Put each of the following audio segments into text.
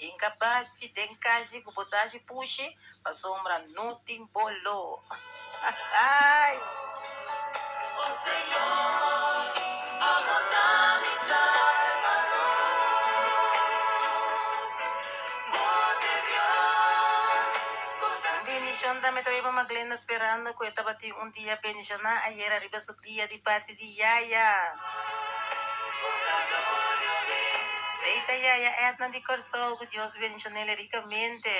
Hinka bashi den kashi ku bo tashi pushi pasobra no tin bolo. Ai! Un bendishon tambe ta bay pa Maglenda sperando ku e tabatin un dia bendishoná ayera riba su dia di parti di Yaya. Esei ta Yaya Edna di Kòrsou ku Dios bendishon'el rikamente.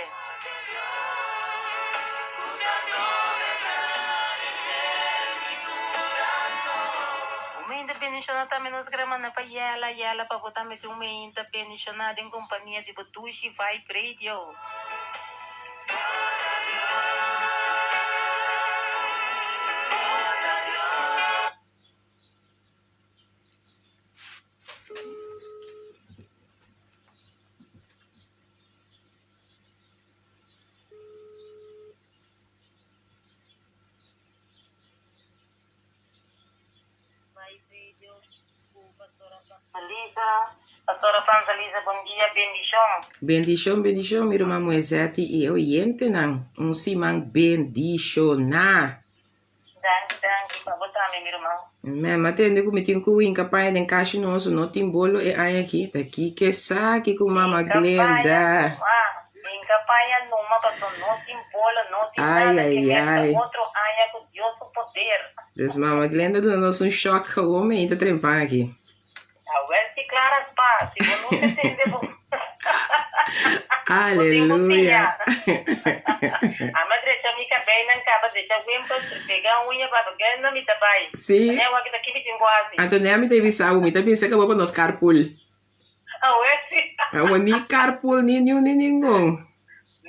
Un meinta bendishoná tambe nos kere manda pa Yela. Yela pa bo tambe tin un meinta bendishoná den kompania di bo Dushi Vibe Radio. Pastora Fransalisa, bon dia, bendishon. Bendishon, bendishon, mi ruman Moezetti i e oyentenan. Un siman bendishoná. Danki, danki, pa bo tambe, mi ruman. Amen. M'a tende ku mi tin ku hinka paña den kashi nos, no tin bolo e aña aki. Ta kiko esaki ku mama Hinka paña Glenda? numa, hinka paña numa, paso no tin bolo, no tin Ai, nada, ai, ke mester ai. otro aña ku Dios su poder. Dus mama Glenda duna nos un shock gewoon mi ta trempan aki. Awel si Clara spa, si bo no te tende bo bo tin bo Aleluya. siña. Ama drecha mi cabeinan caba drecha wimpers, pega uña pa Glenda mi ta bay. Sí. Anea wak ta kibi tin bo haci. Anto nea mi ta bisa bo, mi ta bisa ke bo pa nos carpool. Awel si. Awor ni carpool ni niun ni ningun.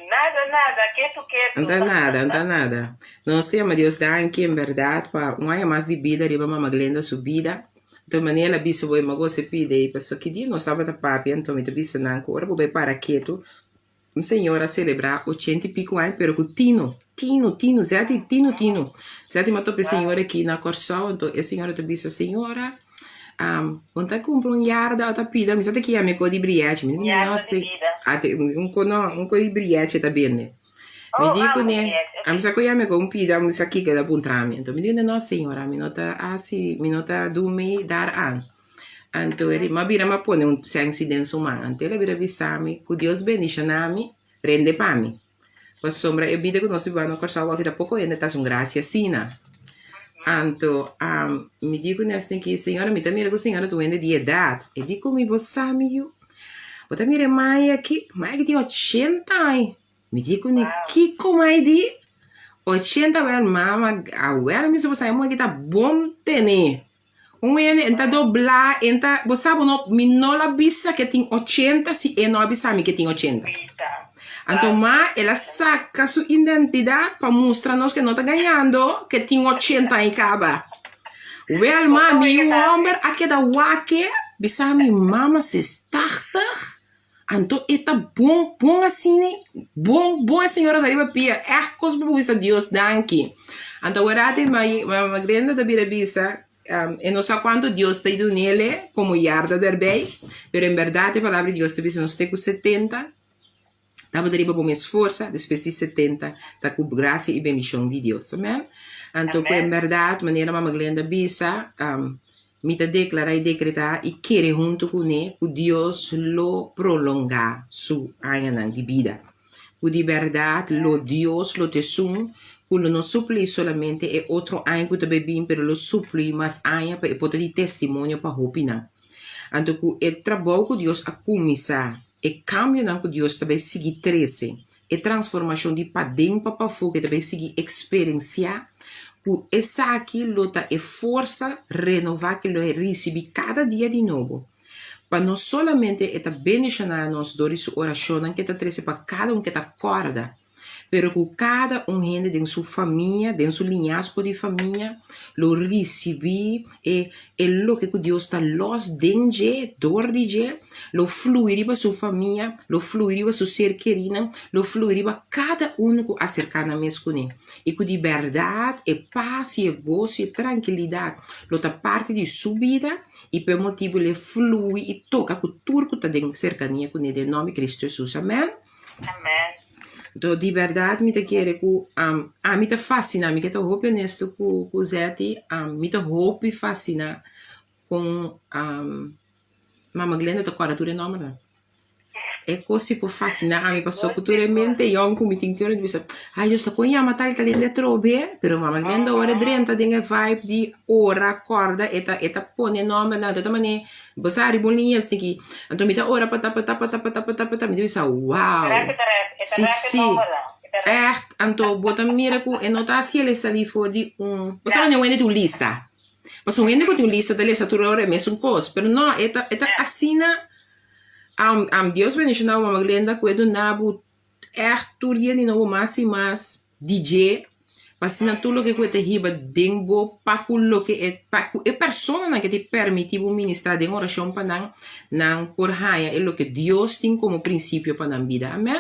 Nada nada, ketu ketu. Nta nada, nta nada. Nos ta yama Dios danki en berdad pa un aña mas di bida riba Mama Glenda su bida. Anto manera el a bisa bo e mago se pide ei pasobra ki dia nos tabata papia anto mi ta bisa nan ku ora bo bai para ketu un señor a selebrá ochenta i piku aña pero ku tino, tino, tino, zèti tino tino. Zèti mi a topa e señor aki na Kòrsou anto e señora ta bisa señora bo ta kumpra un yarda o ta pida mi sa ta kia mi ko di brièchi mi di no si un ko no un ko di brièchi ta bende. Mi di kuné, ami sa ku yami ku un pida, mi sa kiko el a puntra mi. Anto mi di kuné, no señora, mi no ta hasi, mi no ta dumi dar an. Anto e mi a bira mi a pone un sensi den su man. Anto el a bira bisa mi ku Dios bendishoná mi, rende pa mi. Pasobra e bida ku nos biba na Kòrsou aki ta poko hende ta hasi un grasia asina. Anto mi di kuné asin'aki, señora mi ta mira ku señora ta un hende di edat. E di ku mi, bo sa mi yu, bo ta mira e mai aki, mai aki tin ochenta aña. Mi di ku ne, Kiko mai di? Ochenta awel mama, awel mi sa e muhe ki ta bon tene. Un hende en ta doblá, en ta, bo sa bo no, mi no la bisa ke tin ochenta si e no a bisa mi ke tin ochenta. Anto ma el a saka su identidat pa mustra nos ke no ta gañando ke tin ochenta aña kaba. Wel ma mi yu homber a keda wak e, bisa mi mama ses tachtig? Anto e ta bon, bon asina, bon, bon e señora ta riba pia, ègt kos pa bo bisa Dios danki. Anto awor e mama Glenda ta bira bisa, e no sa kuantu Dios ta dunele komo yarda derbei, pero en bèrdat e palabra di Dios ta bisa nos te ku setenta tabata riba bo mes forsa, despues di setenta ta ku grasia i bendishon di Dios. Amen. Anto ku en bèrdat manera mama Glenda bisa, Mi ta deklará i dekretá i kere huntu kuné ku Dios lo prolongá su añanan di bida. Ku di bèrdat lo Dios lo ta esun ku lo no suplí solamente e otro aña ku ta bai bin, pero lo suplí mas aña pa e por ta di testimonio pa hopinan. Anto ku e trabou ku Dios a kuminsá, e kambionan ku Dios ta bai sigui trese, e transformashon di paden pa pafó ku e ta bai sigui eksperensiá, ku esaki lo ta e forsa renová ku lo e risibí kada dia di nobo, pa no solamente e ta bendishoná nos dor di su orashonnan ku e ta trese pa kada un ku e ta kòrda. pero ku kada un hende den su famia, den su liñasgo di famia, lo risibí e e loke ku Dios ta lòs den dje, dor di dje, lo flui riba su famia, lo flui riba su ser kerínan, lo flui riba kada unu ku aserká nan mes kuné. I ku di bèrdat e pas i e goso i e trankilidat lo ta parti di su bida i pa e motibu lo e flui i toka ku tur ku ta den serkania kuné den nòmber di Kristu Hesus. Amèn. Amèn. Anto di bèrdat mi ta kere ku ami ta fasiná, mi ke ta hopi honesto ku ku Zetty, mi ta hopi fasiná kon Mama Glenda ta kòrda tur e nòmbernan. E kos si por fasiná ami pasobra ku tur e mente yòn ku mi tin ki ora di bisa, ai Dios ta kon yama tal tal hende atrobe? Pero Mama Glenda ora e drenta den e vibe di ora kòrda e ta e ta pone nòmbernan anto ta manera bo sa riba un liña esaki. Anto mi ta ora patá patá patá patá patá patá mi ta bisa wow! Si si ègt anto bo ta mira ku e no ta hasi el e sali for di un bo sa manera un hende tin un lista. Pasobra un hende ku tin un lista ta lesa tur ora e mesun kos, pero no, e ta e ta asina Dios bendiciona bo mama Glenda ku e duna bo ègt tur dia di nobo mas i mas di dje pa asina tur loke ku e ta hiba den bo pa ku loke e pa ku e personanan ke ta permiti bo ministra den orashon pa nan, nan por haña e loke Dios tin komo prinsipio pa nan bida. Amen.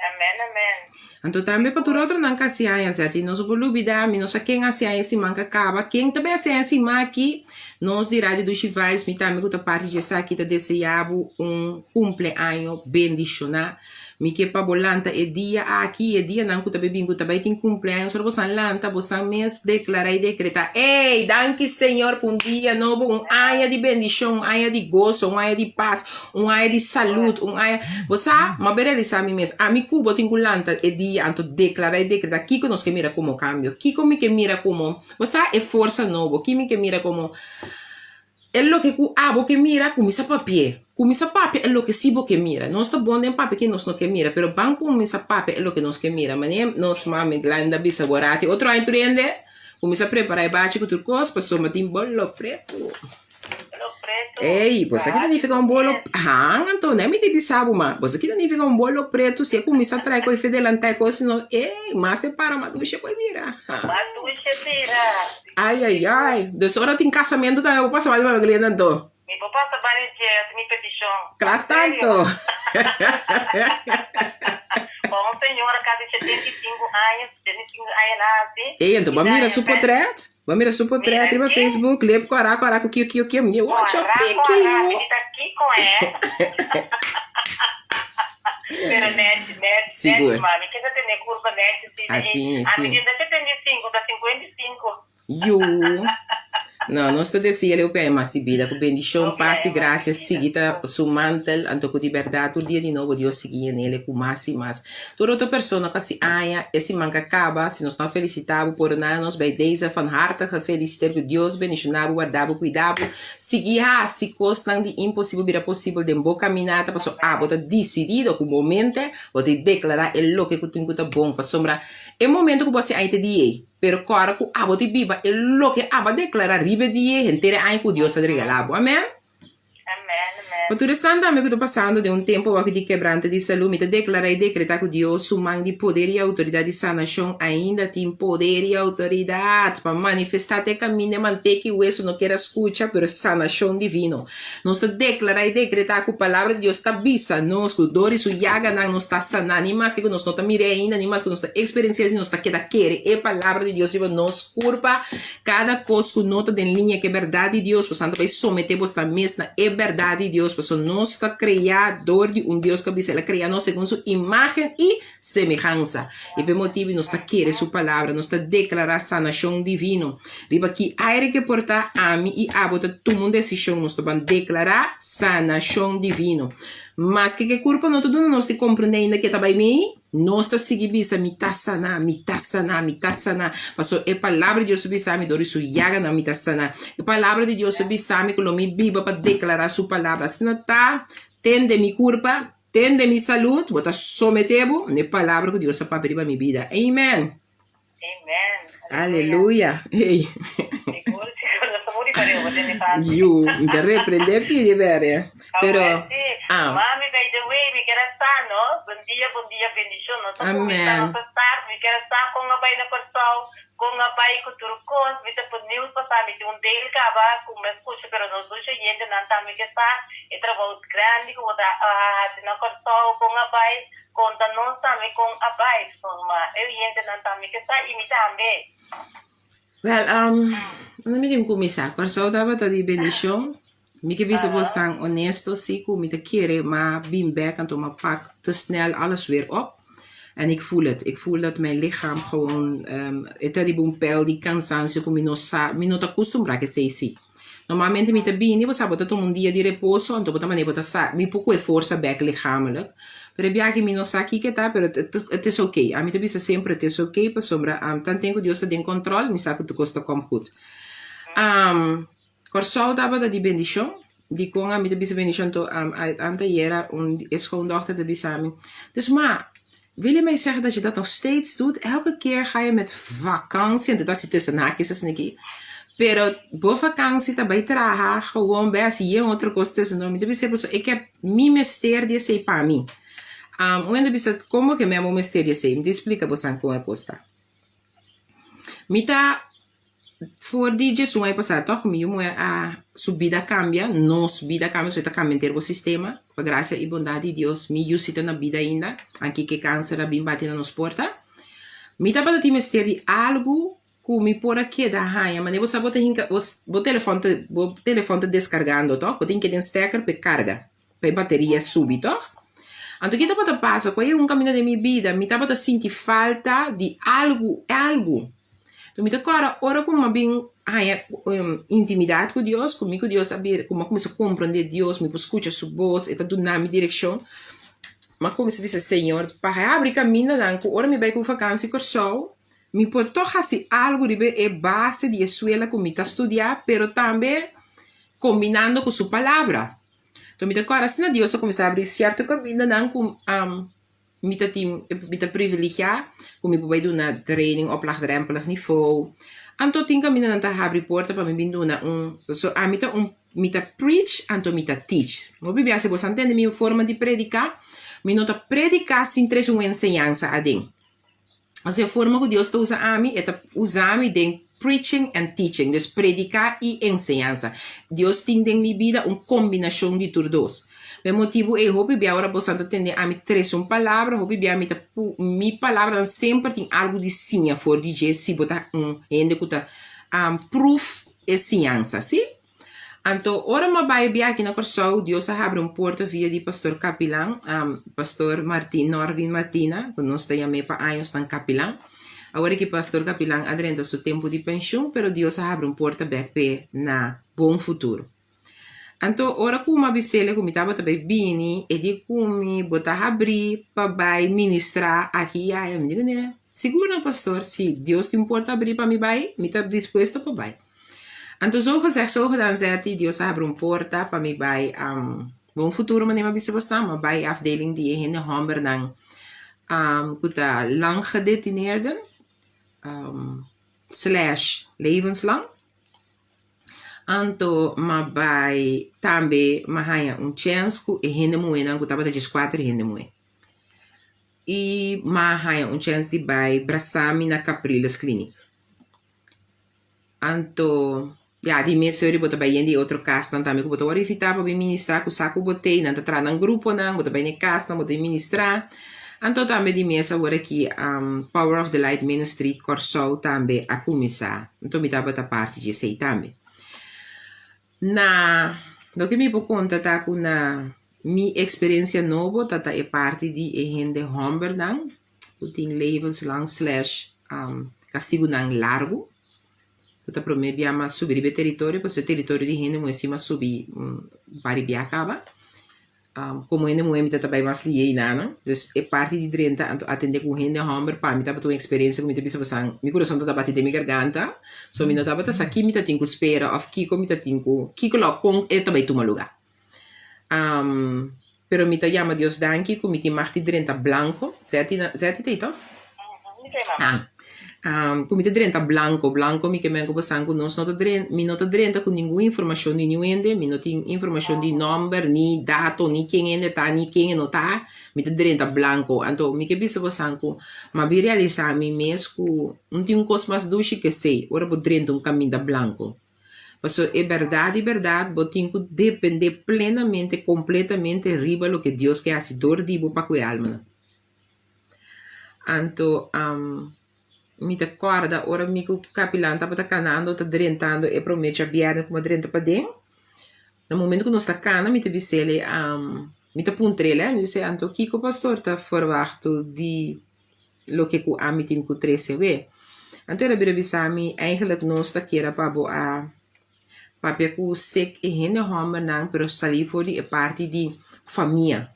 Amen amen. Anto tambe pa tur otronan ka hasi aña zet i nos no por lubida mi no sa ken hasi aña e siman ka kaba ken ta bay hasi aña siman aki nos di Radio Dushi Vibes mi tambe ku ta parti di esaki ta desea bo un kumpleaño bendishona mi ke pa bo lanta e dia aki i e dianan ku ta bay bin ku ta bay tin kumpleaño ora bosan lanta bosan mes deklara i dekreta ey danki señor pa un dia nobo un aña di bendishon un aña di goso un aña di pas Un aña di salud, un aña. Bo sa, m'a be realisá mi mes, ami ku bo tin ku lanta e dia anto deklará i dekretá kiko nos ke mira komo kambio, kiko mi ke mira komo, bo sa, e forsa nobo, ki mi ke mira komo e loke ku abo ke mira, kuminsá papi'é. Kuminsá papia e loke si bo ke mira. Nos ta bon den papia ke nos no ke mira, pero ban kuminsá papia e loke nos ke mira. Manera nos mami Glenda bisa bo rati otro aña tur hende kuminsá prepará e bachi ku tur kos pasobra tin bolo pretu. Bolo pretu. Ey, bo sa ki ta nifica un bolo? Han, anto, no mi ta bisa bo ma. Bo sa ki ta nifica un bolo pretu? Si e cuminsa trae cu e fe delanta e cos, no, ey, mas e para, mas dulce por bira. Mas dulce bira. Ay, ay, ay. Dus ora tin casamento tambe bo pasa bali mama Glenda anto. Mi por pasa bali dje, esa mi peticion. Cla tanto. Pa un señora casi 75 años, 75 aña na haci. Ey, anto bo a mira su potret? Bo a mira su potret riba Facebook, lep kora kora ku kio kio kio, mi ocho Kora piki kora, yu. mi ta kiko eh. Pero net, net, net Sigur. mami, ke ta tene kurpa net si Así, Ami sí. tin ta 75, ta 55. Yu. No, nos ta desea leu pe mas di bida, ku bendishon, Hopi pas i aña mas di grasia bida. sigui ta su mantel, anto ku di bèrdat tur dia di nobo Dios sigui yen'el ku mas i mas. Tur otro persona ku a hasi aña e siman ku a kaba, si nos no a felisitá bo, pordoná nos bij deze van harte gefeliciteerd ku Dios bendishoná bo, warda bo, kuida bo, sigui hasi kosnan di imposibel bira posibel den bo kaminata pasobra abo ta disidido ku bo mente bo ta deklará e loke ku tin ku ta bon pasobra e momento ku bo hasi aña ta di ei pero kòrda ku abo ta biba e loke abo a deklará riba e dia henter e aña ku Dios a regalá bo. Amèn. Amen, amen. Pa tur esnan tambe ku ta pasando den un tempu awor di kebrante di salú, mi ta deklará i dekretá ku Dios su man di poder i outoridat di sanashon ainda tin poder i outoridat pa manifestá te kaminda e mantek i wesu no kier a skucha, pero sanashon divino. Nos ta deklará i dekretá ku Palabra di Dios ta bisa nos ku dor di su yaganan nos ta saná, ni maske ku nos no ta mir'é ainda, ni maske ku nos ta eksperensiá si nos ta keda kere e Palabra di Dios riba nos kurpa. Kada kos ku no ta den liña ku e bèrdat di Dios, boso ta bai someté boso mes na e bèrdat di Dios, pasobra nos ta kreá dor di un Dios ku a bisa el a krea nos segun su imágen i semehansa. I pa e motibu nos ta kere su palabra, nos ta deklará sanashon divino. Riba ki aire ke por ta, ami i abo ta tuma un desishon, nos ta ban deklará sanashon divino. Maske ku e kurpa no ta duna nos di komprendé ainda ke ta bai mei, Nos ta sigui bisa, Mi ta saná, mi ta saná, mi ta saná. Pasobra e Palabra di Dios a bisa mi, dor di su yaganan mi ta saná. E Palabra di Dios a bisa mi ku lo mi biba pa deklará su Palabra. Asina ta, tende mi kurpa, tende mi salud, bo ta someté bo na e Palabra ku Dios a papia riba mi bida. Amen. Amen. Aleluya. Hey. Sigur, sigur. Nos ta muri pareu, bo tende fácil. Yu, mi ta reprendé pidi bere. Ah, Pero, well, sí. Ah. Mami, by the way, mi kier a sa, no? Bon dia, bon dia, bendishon. Nos a kuminsá, Amen. nos a start. Mi kier a sa kon a bai na Kòrsou, kon a bai ku tur kos. Mi ta por nieuws pasá. Mi tin un deel kaba ku mi a skucha, pero nos dos oyentenan tambe ke sa e trabou grandi ku bo ta hasi na Kòrsou, kon a bai. Konta nos tambe kon a bai. Pasobra e oyentenan tambe ke sa i mi tambe. Wel, unda mi tin kuminsá? Kòrsou tabata di bendishon. Mi ke bisa bos tan honesto si ku mi ta kere m'a bin bèk anto m'a pak te snel alles weer op. En ik voel het. Ik voel dat mijn lichaam gewoon e ta riba un pèl di kansansio ku mi no sa, mi no ta kustumbrá ku esei si. Normalmente mi ta bini, bo sa, bo ta tuma un dia di reposo, anto bo ta manera bo ta sa, mi por kohe forsa bèk lichamelijk. Pero e biaha mi no sa kiko e ta, pero het is oké. Ami ta bisa semper het is oké, pasobra tanten ku Dios ta den kòntròl, mi sa ku tur kos ta kòm gud. Kòrsou tabata di bendishon. Dikon ami ta bisa bendishon? Anto anteayera un e schoondochter ta bisa mi, Dus ma, wil je mij zeggen dat je dat nog steeds doet? Elke keer ga je met vakantie, en ta hasi tussen haakjes asina aki, pero bo vakantie ta bai traha gewoon bai hasi yen otro kos tussendoor. Mi ta bisa pasobra ik heb mi mester di esei pa mi. Un hende bisa komo ke mi amo mester di esei? Mi ta splika bosan kon e kos ta. Mi ta for di djesun aña pasá tòg mi yu muhé a su bida a kambia, nos bida a kambia, so e ta kambia henter bo sistema. Pa grasia i bondat di Dios mi yu si ta na bida ainda, anke ke kanser a bin bati na nos porta. Mi tabata tin mester di algu ku mi por a keda haña, manera bo sa bo ta hinka bo telefòn ta bo telefòn ta deskargando tòg, bo tin ke den steker pa e karga. pa e bateria subi tòg? Anto ki tabata pasa ku un kaminda den mi bida mi tabata sinti falta di algu, algu. Anto mi ta kòrda ora ku mi a bin haña intimidat ku Dios, ku mi ku Dios a bira, ku mi a kuminsá komprondé Dios, mi por skucha su bos, e ta duna mi direkshon. Mi a kuminsá bisa, Señor, pa habri kamindanan ku ora mi bai ku vakansi Kòrsou, mi por tòg hasi algu riba e base di e suela ku mi ta studia, pero tambe kombinando ku su palabra. Enton mi ta kòrda asina Dios a kuminsá abri sierto kamindanan ku mi ta tin mi ta privilegiá ku mi por bai duna training op laagdrempelig nivo. Anto tin kamindanan ta habri porta pa mi bin duna un so ami ta un mi ta preach anto mi ta teach. Hopi biaha si boso a ntende mi forma di prediká mi no ta prediká sin trese un enseñansa aden. Asina e forma ku Dios ta usa ami, e ta usa mi den preaching and teaching, dus prediká i enseñansa. Dios tin den mi bida un kombinashon di tur dos. Pa e motibu ei hopi bia ora boso ta tende ami trese un palabra, hopi bia mi ta pu mi palabranan semper tin algu di siña for di dje si bo ta un hende ku ta pruf e siñansa, si. Anto ora mi a bai biaha aki na Kòrsou, Dios a habri un porta via di Pastor Kapilan, Pastor Martin, Norvin Martina, ku nos ta yam'é pa añosnan Kapilan. Awor aki Pastor Kapilan a drenta su tempu di penshun, pero Dios a habri un porta bèk p'e na Bon Futuro. Anto ora ku mi a bis'el ku mi tabata bai bini, e di ku mi, Bo ta habrí pa bai ministrá aki i aya? Mi di kuné, Sigur no, Pastor, si Dios tin un porta habrí pa mi bai, mi ta dispuesto pa bai. Anto zo gezegd zo gedaan zet Dios a habri un porta pa mi bai Bon Futuro manera mi a bisa basta, mi a bai e afdeling di e hende hombernan ku ta lang gedetineerden slash levenslang. Anto mi a bai tambe mi a haña un chèns ku e hende muhénan ku tabata djes kuater hende muhé. I mi a haña un chèns di bai brasa mi na Capriles Kliniek. Anto, ya, di mes ori bo ta bai yen di e otro kasnan tambe ku bo ta wòrdu invitá pa bin ministrá ku sa ku bo t'ei. Nan ta traha nan gruponan, bo ta bai na e kasnan, bo ta bin ministrá. Anto tambe di mes awor aki Power of the Light Ministry Kòrsou tambe a kuminsá. Anto mi tabata parti di esei tambe. Na loke mi por konta ta ku na mi eksperensia nobo ta ta e parti di e hende hòmbernan ku tin levenslang slash kastigunan largu ku ta promé bia mas subi riba e teritorio pasobra e teritorio di hende muhé si mas subi un par di bia kaba komo hende muhé mi ta ta bai mas lié einan dus e parti di drenta anto atendé ku hende hòmber pa mi tabata un eksperensia ku mi ta bisa pasan mi kurason ta ta bati den mi garganta so mi no tabata sa ki mi ta tin ku spera òf kiko mi ta tin ku kiko lo kon e ta bai tuma lugá. Pero mi ta yama Dios danki ku mi tin mag di drenta blanko. Zeti na, Zeti ta ei to? Ah. Ku mi ta drenta blanko, blanko mi ke men ku pasan ku nos no ta dren mi no ta drenta ku ningun informashon di niun hende, mi no tin informashon di nòmber, ni dato, ni ken hende ta, ni ken e no ta, mi ta drenta blanko. Anto mi ke bisa bosan ku mi a bin realisá mi mes ku no tin un kos mas dushi ke esei, ora bo drenta un kaminda blanko. Pasobra e bèrdat di bèrdat bo tin ku dependé plenamente, kompletamente riba loke Dios ke hasi dor di bo pa ku e almanan. Anto mi ta kòrda ora mi ku kapilan tabata kanando ta drentando e promé djabièrnè ku mi a drenta paden, na momento ku nos ta kana mi ta bis'el mi ta puntr'el mi ta bis'el anto kiko pastor ta ferwachtu di loke ku ami tin ku trese awe? Anto el a bira bisa mi eigenlijk nos ta kere pa bo a papia ku sek e hende hòmbernan pero salí for di e parti di famia.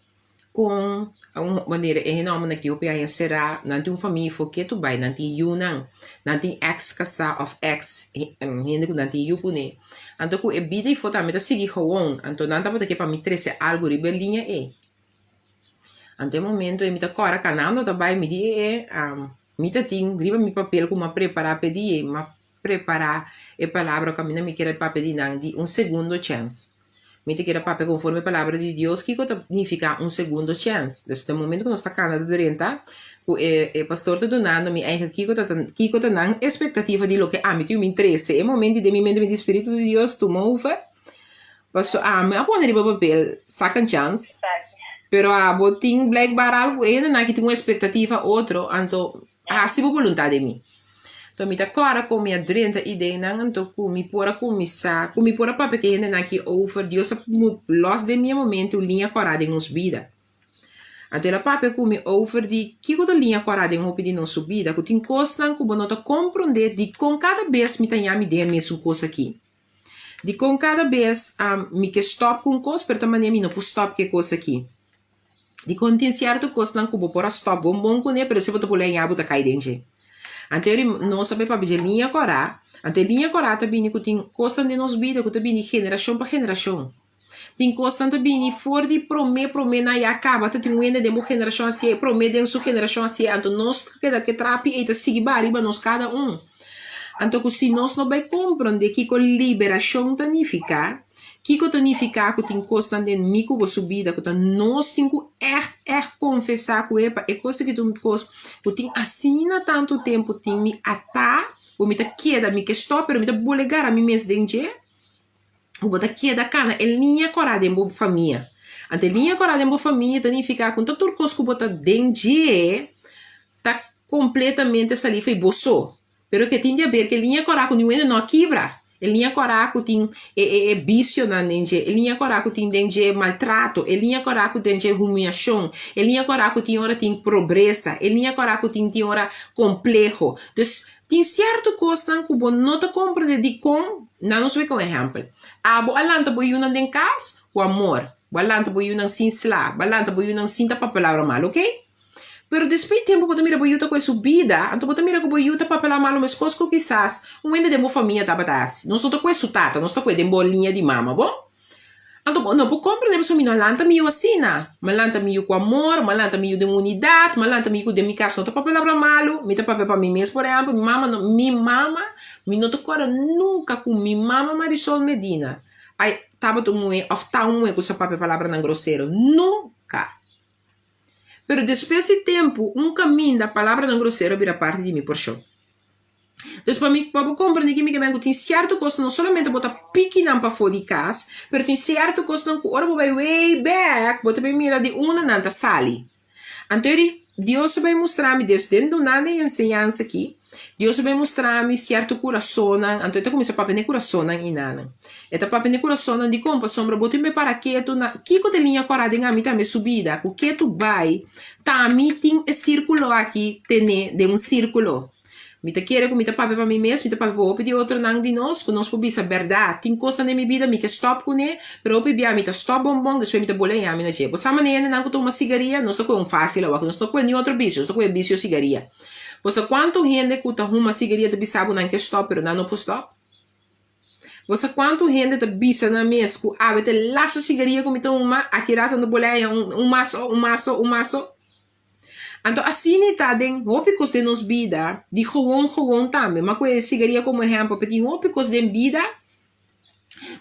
Kon un manera e hende hòmbernan ki hopi aña será, nan tin un famia for ketu bai, nan tin yunan, nan tin èks kasá òf èks hende ku nan tin yu kuné. Anto ku e bida ei for tambe ta sigui gewon, anto nan tabata ke pa mi trese algu riba e liña ei. Anto e momento ei mi ta kòrda kanando ta bai mi di e e mi ta tin riba mi papel ku mi a prepará p'e dia ei, mi a prepará e palabra kaminda mi kier a papia di nan di un segundo chèns. Mi ta kere papia konforme palabra di Dios kiko ta nifiká un segundo chèns. Dus den momento ku nos ta kana ta drenta ku e e pastor ta dunando mi eigen kiko ta kiko ta nan espektativa di loke ami tin mi trese. E momento den mi mente mi di spiritu di Dios tuma over paso ami a pone riba papel second chance pero abo tin blijkbaar algu e hendenan aki tin un espektativa otro anto Hasi bo boluntat den mi. Anto mi ta kòrda kon mi a drenta ideinan anto ku mi por a kuminsá, ku mi por a papia ku e hendenan aki over Dios a lòs den mi e momento un liña kòrá den nos bida. Anto el a papia ku mi over di kiko ta liña kòrá den hopi di nos su bida, ku tin kosnan ku bo no ta komprondé dikon kada bes mi ta ña mi den e mesun kos aki. Dikon kada bes mi ke stòp ku un kos pero ta manera mi no por stòp ku e kos aki. Dikon tin sierto kosnan ku bo por a stòp bon bon kuné pero si bo ta pul aña bo ta kai den dje. Anto eri nos a bai papia dje liña kòrá, anto e liña kòrá ta bini ku tin kosnan den nos bida ku ta bini generashon pa generashon. Tin kosnan ta bini for di promé promé nan ya kaba ta tin un hende den bo generashon hasié, promé den su generashon hasié, anto nos ta keda ku e trapi ei ta sigui baha riba nos kada un. Anto ku si nos no bai komprondé kiko liberashon ta nifiká, Kiko ta nifiká ku tin kosnan den mi ku bo su bida ku ta nos tin ku ègt ègt konfesá ku e pa e kos aki ta un kos ku tin asina tantu tempu tin mi atá ku mi ta keda mi ke stòp pero mi ta bole gara mi mes den dje ku bo ta keda kana e liña kòrá den bo famia. Anto e liña kòrá den bo famia ta nifiká ku ta tur kos ku bo ta den dje ta kompletamente salí for di bo so. Pero ke tin di haber ke liña kòrá ku niun hende no a kibra. E liña kòrá ku tin e e e bisionan den dje, e liña kòrá ku tin den dje maltrato, e liña kòrá ku den dje humiashon, e liña kòrá ku tin ora tin pobresa, e liña kòrá ku tin tin ora kompleho. Dus, tin sierto kosnan ku bo no ta komprende dikon. Nan nos wek un ehèmpel. Abo a lanta bo yunan den kas ku amor. Bo a lanta bo yunan sin sla. Bo a lanta bo yunan sin tapa palabra malu, oke? Pero despues di tempu bo ta mira bo yu ta kohe su bida, anto bo ta mira ku bo yu ta papelá malu meskos ku kisas un hende den bo famia tabata hasi. Nos no ta kohe su tata, nos ta kohe den bo liña di mama, bon? Anto bo no por komprendé pasobra mi no a lanta mi yu asina. Mi a lanta mi yu ku amor, mi a lanta mi yu den unidat, mi a lanta mi yu ku den mi kas no ta papelá malu. Mi ta papia pa mi mes, por ehèmpel, mi mama no, mi mama, mi no ta kòrda nunka ku mi mama Marisol Medina a tabata un muhé òf ta un muhé ku sa papia palabranan grosero. Nunka! Pero despues di tempu, un kaminda palabranan grosero a bira parti di mi porshon. Dus pa mi, pa bo komprendé ki mi ke men ku tin sierto kosnan no solamente bo ta piki nan pafó di kas, pero tin sierto kosnan ku ora bo bai way back bo ta bai mira di unda nan ta sali. Anto eri Dios a bai mustra mi, des den dunando e enseñansa aki, Dios a bai mustra mi sierto kurasonnan, anto e ta kuminsá papia n'e kurasonnan i nanan. E ta papia n'e kurasonnan dikon? Pasobra bo tin bai para ketu na kiko ta e liña kòrá den ami tambe su bida, ku ketu bai ta mi tin e sírkulo aki ten'é den un sírkulo. Mi ta kere ku mi ta papia pa mi mes, mi ta papia pa hopi di otronan di nos, ku nos por bisa bèrdat. Tin kosnan den mi bida mi ke stòp kuné, pero hopi bia mi ta stòp bon bon, despues mi ta bole haña mi na dje. Bo sa manera hendenan ku tuma sigaria, nos ta kohe un fásil awor, nos no kohe ni otro bisio, nos ta kohe bisio sigaria. Bo sa kuantu hende ku ta huma sigaria ta bisa bo nan ke stòp, pero nan no por stòp? Bo sa kuantu hende ta bisa nan mes ku awe ta e lastu sigaria ku mi ta huma, aki rato nan ta bole haña un maso, un maso, un maso? Anto asina ta den hopi kos den nos bida, di gewoon gewoon tambe. M'a kohe sigaria komo ehèmpel, pero tin hopi kos den bida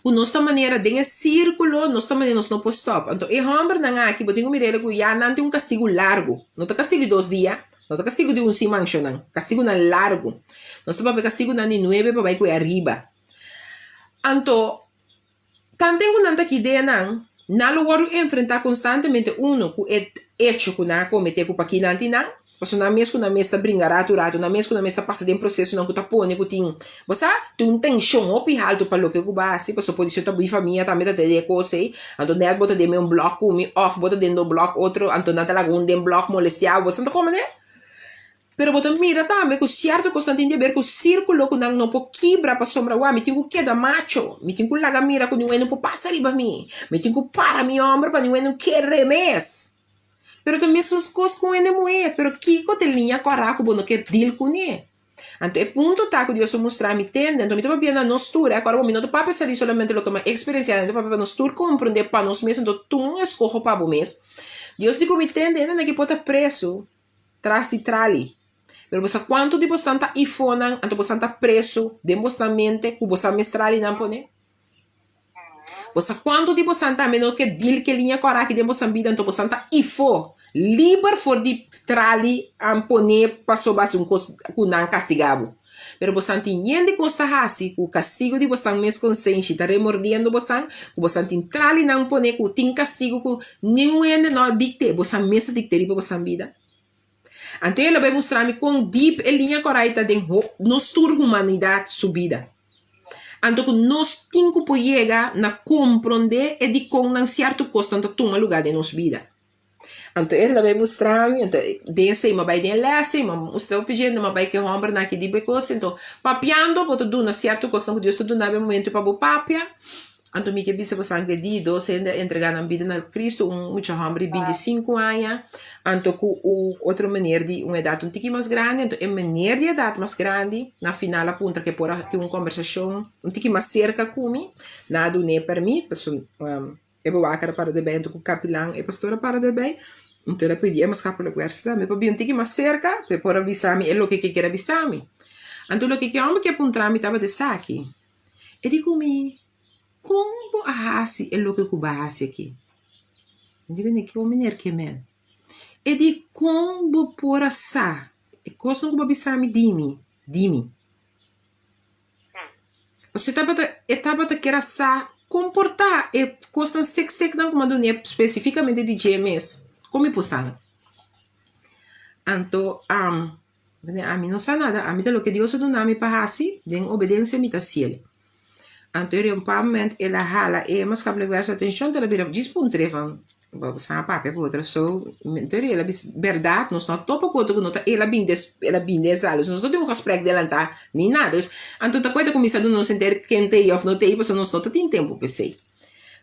ku nos ta manera den e sírkulo, nos ta manera nos no por stòp. Anto e hòmbernan aki bo tin ku mir'el ku ya nan tin un kastigu largu. No ta kastigu di dos dia, no ta kastigu di un siman shonnan, kastigunan largu. Nos ta papia kastigunan di nuebe pa bai ku e ariba. Anto Tanten ku nan ta ki ideanan, nan lo wòrdu enfrentá konstantemente unu ku e echo ku nan a kometé ku pakí nan tin nan, pasobra nan mes ku nan mes ta bringa ratu ratu, nan mes ku nan mes ta pasa den prosesonan ku ta pone ku tin, bo sa, tin un tenshon hopi haltu pa loke ku bo a hasi, pasobra podisé ta bo i famia tambe ta tene e kos ei, anto nèt bo ta den un blòk ku mi òf bo ta den do blòk otro, anto nan ta laga un den blòk molestiá bo, bo sa ta komprendé? Pero bo ta mira tambe ku sierto kosnan tin di aber ku sírkulo ku nan no por kibra pasobra wak mi tin ku keda macho, mi tin ku laga mira ku niun no por pasa riba mi, mi tin ku para mi hòmber pa niun no kere mes. Pero ta mesun kos ku hende muhé, pero kiko ta e liña kòrá ku bo no ke deal kuné? Anto e punto ta ku Dios a mustra mi tende, anto mi ta papia na nos tur, e kòrda bo mi no ta papia sa di solamente loke mi a eksperensiá, mi ta papia pa nos tur komprondé pa nos mes, anto tuma un eskoho pa bo mes. Dios di ku mi tende, hende nan ke por ta presu. Tras di trali. Pero bo sa cuanto di bosnan ta ifonan, anto bosnan ta preso den bosnan mente cu bosan mes tralinan pone? Bo sa cuanto di bosan tambe no ke deal ke liña cora aki den bosan bida, anto bosan ta ifo, liber for di trali an pone pasobra haci un cos cu nan castiga bo. Pero bosan tin yen di cos ta haci cu castigo di bosan mes consenshi ta remordiendo bosan, cu bosan tin tralinan pone cu tin castigo cu ningun hende no a dicte, bosan mes a dicte riba bosan bida. Anto el a bay mustra mi con deep e liña corai ta den nos tur humanidad su bida. Anto cu nos tin cu por yega na compronde e dicon nan cierto cosnan ta tuma lugar den nos bida. Anto el a bai mustra mi, anto den esei mi a bai den e les ei, mi a mustra hopi djente, mi a bai ku e hòmbernan aki di bo e kos, anto papiando bo ta duna sierto kosnan ku Dios ta duna bo e momento pa bo papia, anto mi ke bisa bo san ku e di dos hende a entregá nan bida na Cristo, un mucha hòmber di binti sinku aña, anto ku un otro meneer di un edat un tiki mas grandi, anto e meneer di edat mas grandi na final a puntra ke por a tin un kombersashon un tiki mas serka ku mi, nan a dun'é pèrmit pasobra. E bewaker a para derbij hunto ku kapilan e pastor a para derbij. Anto el a pidi e maskapelijk werkster tambe pa bin un tiki mas serka pa e por a bisa mi e loke ke kier a bisa mi. Anto loke ke homber ke a puntra mi tabata esaki, e di ku mi, Kon bo a hasi e loke ku bo a hasi aki? Mi di kuné, Kiko meneer ke men? E di, Kon bo por a sa e kosnan ku bo a bisa mi di mi, di mi? Pasobra e tabata e tabata kier a sa kon por ta e kosnan sek seknan ku mi a dun'é spesifikamente di dje mes, kon mi por sa nan? Anto ami no sa nada, ami ta loke Dios a duna mi pa hasi, den obedensia mi ta hasiel. Anto e un paar moment el a hala e maatschappelijk werker su atencion, el a bira djis puntr'é van, bo sa papia ku otro so, entonces el a bisa berdad nos no a topa ku otro ku no ta el a bin des el a bin den sala, nos no tin un gesprek delantá ni nada, dus anto ta koe ta kuminsá duna nos henter ken ta ei òf no ta ei pasobra nos no ta tin tempu p'esei.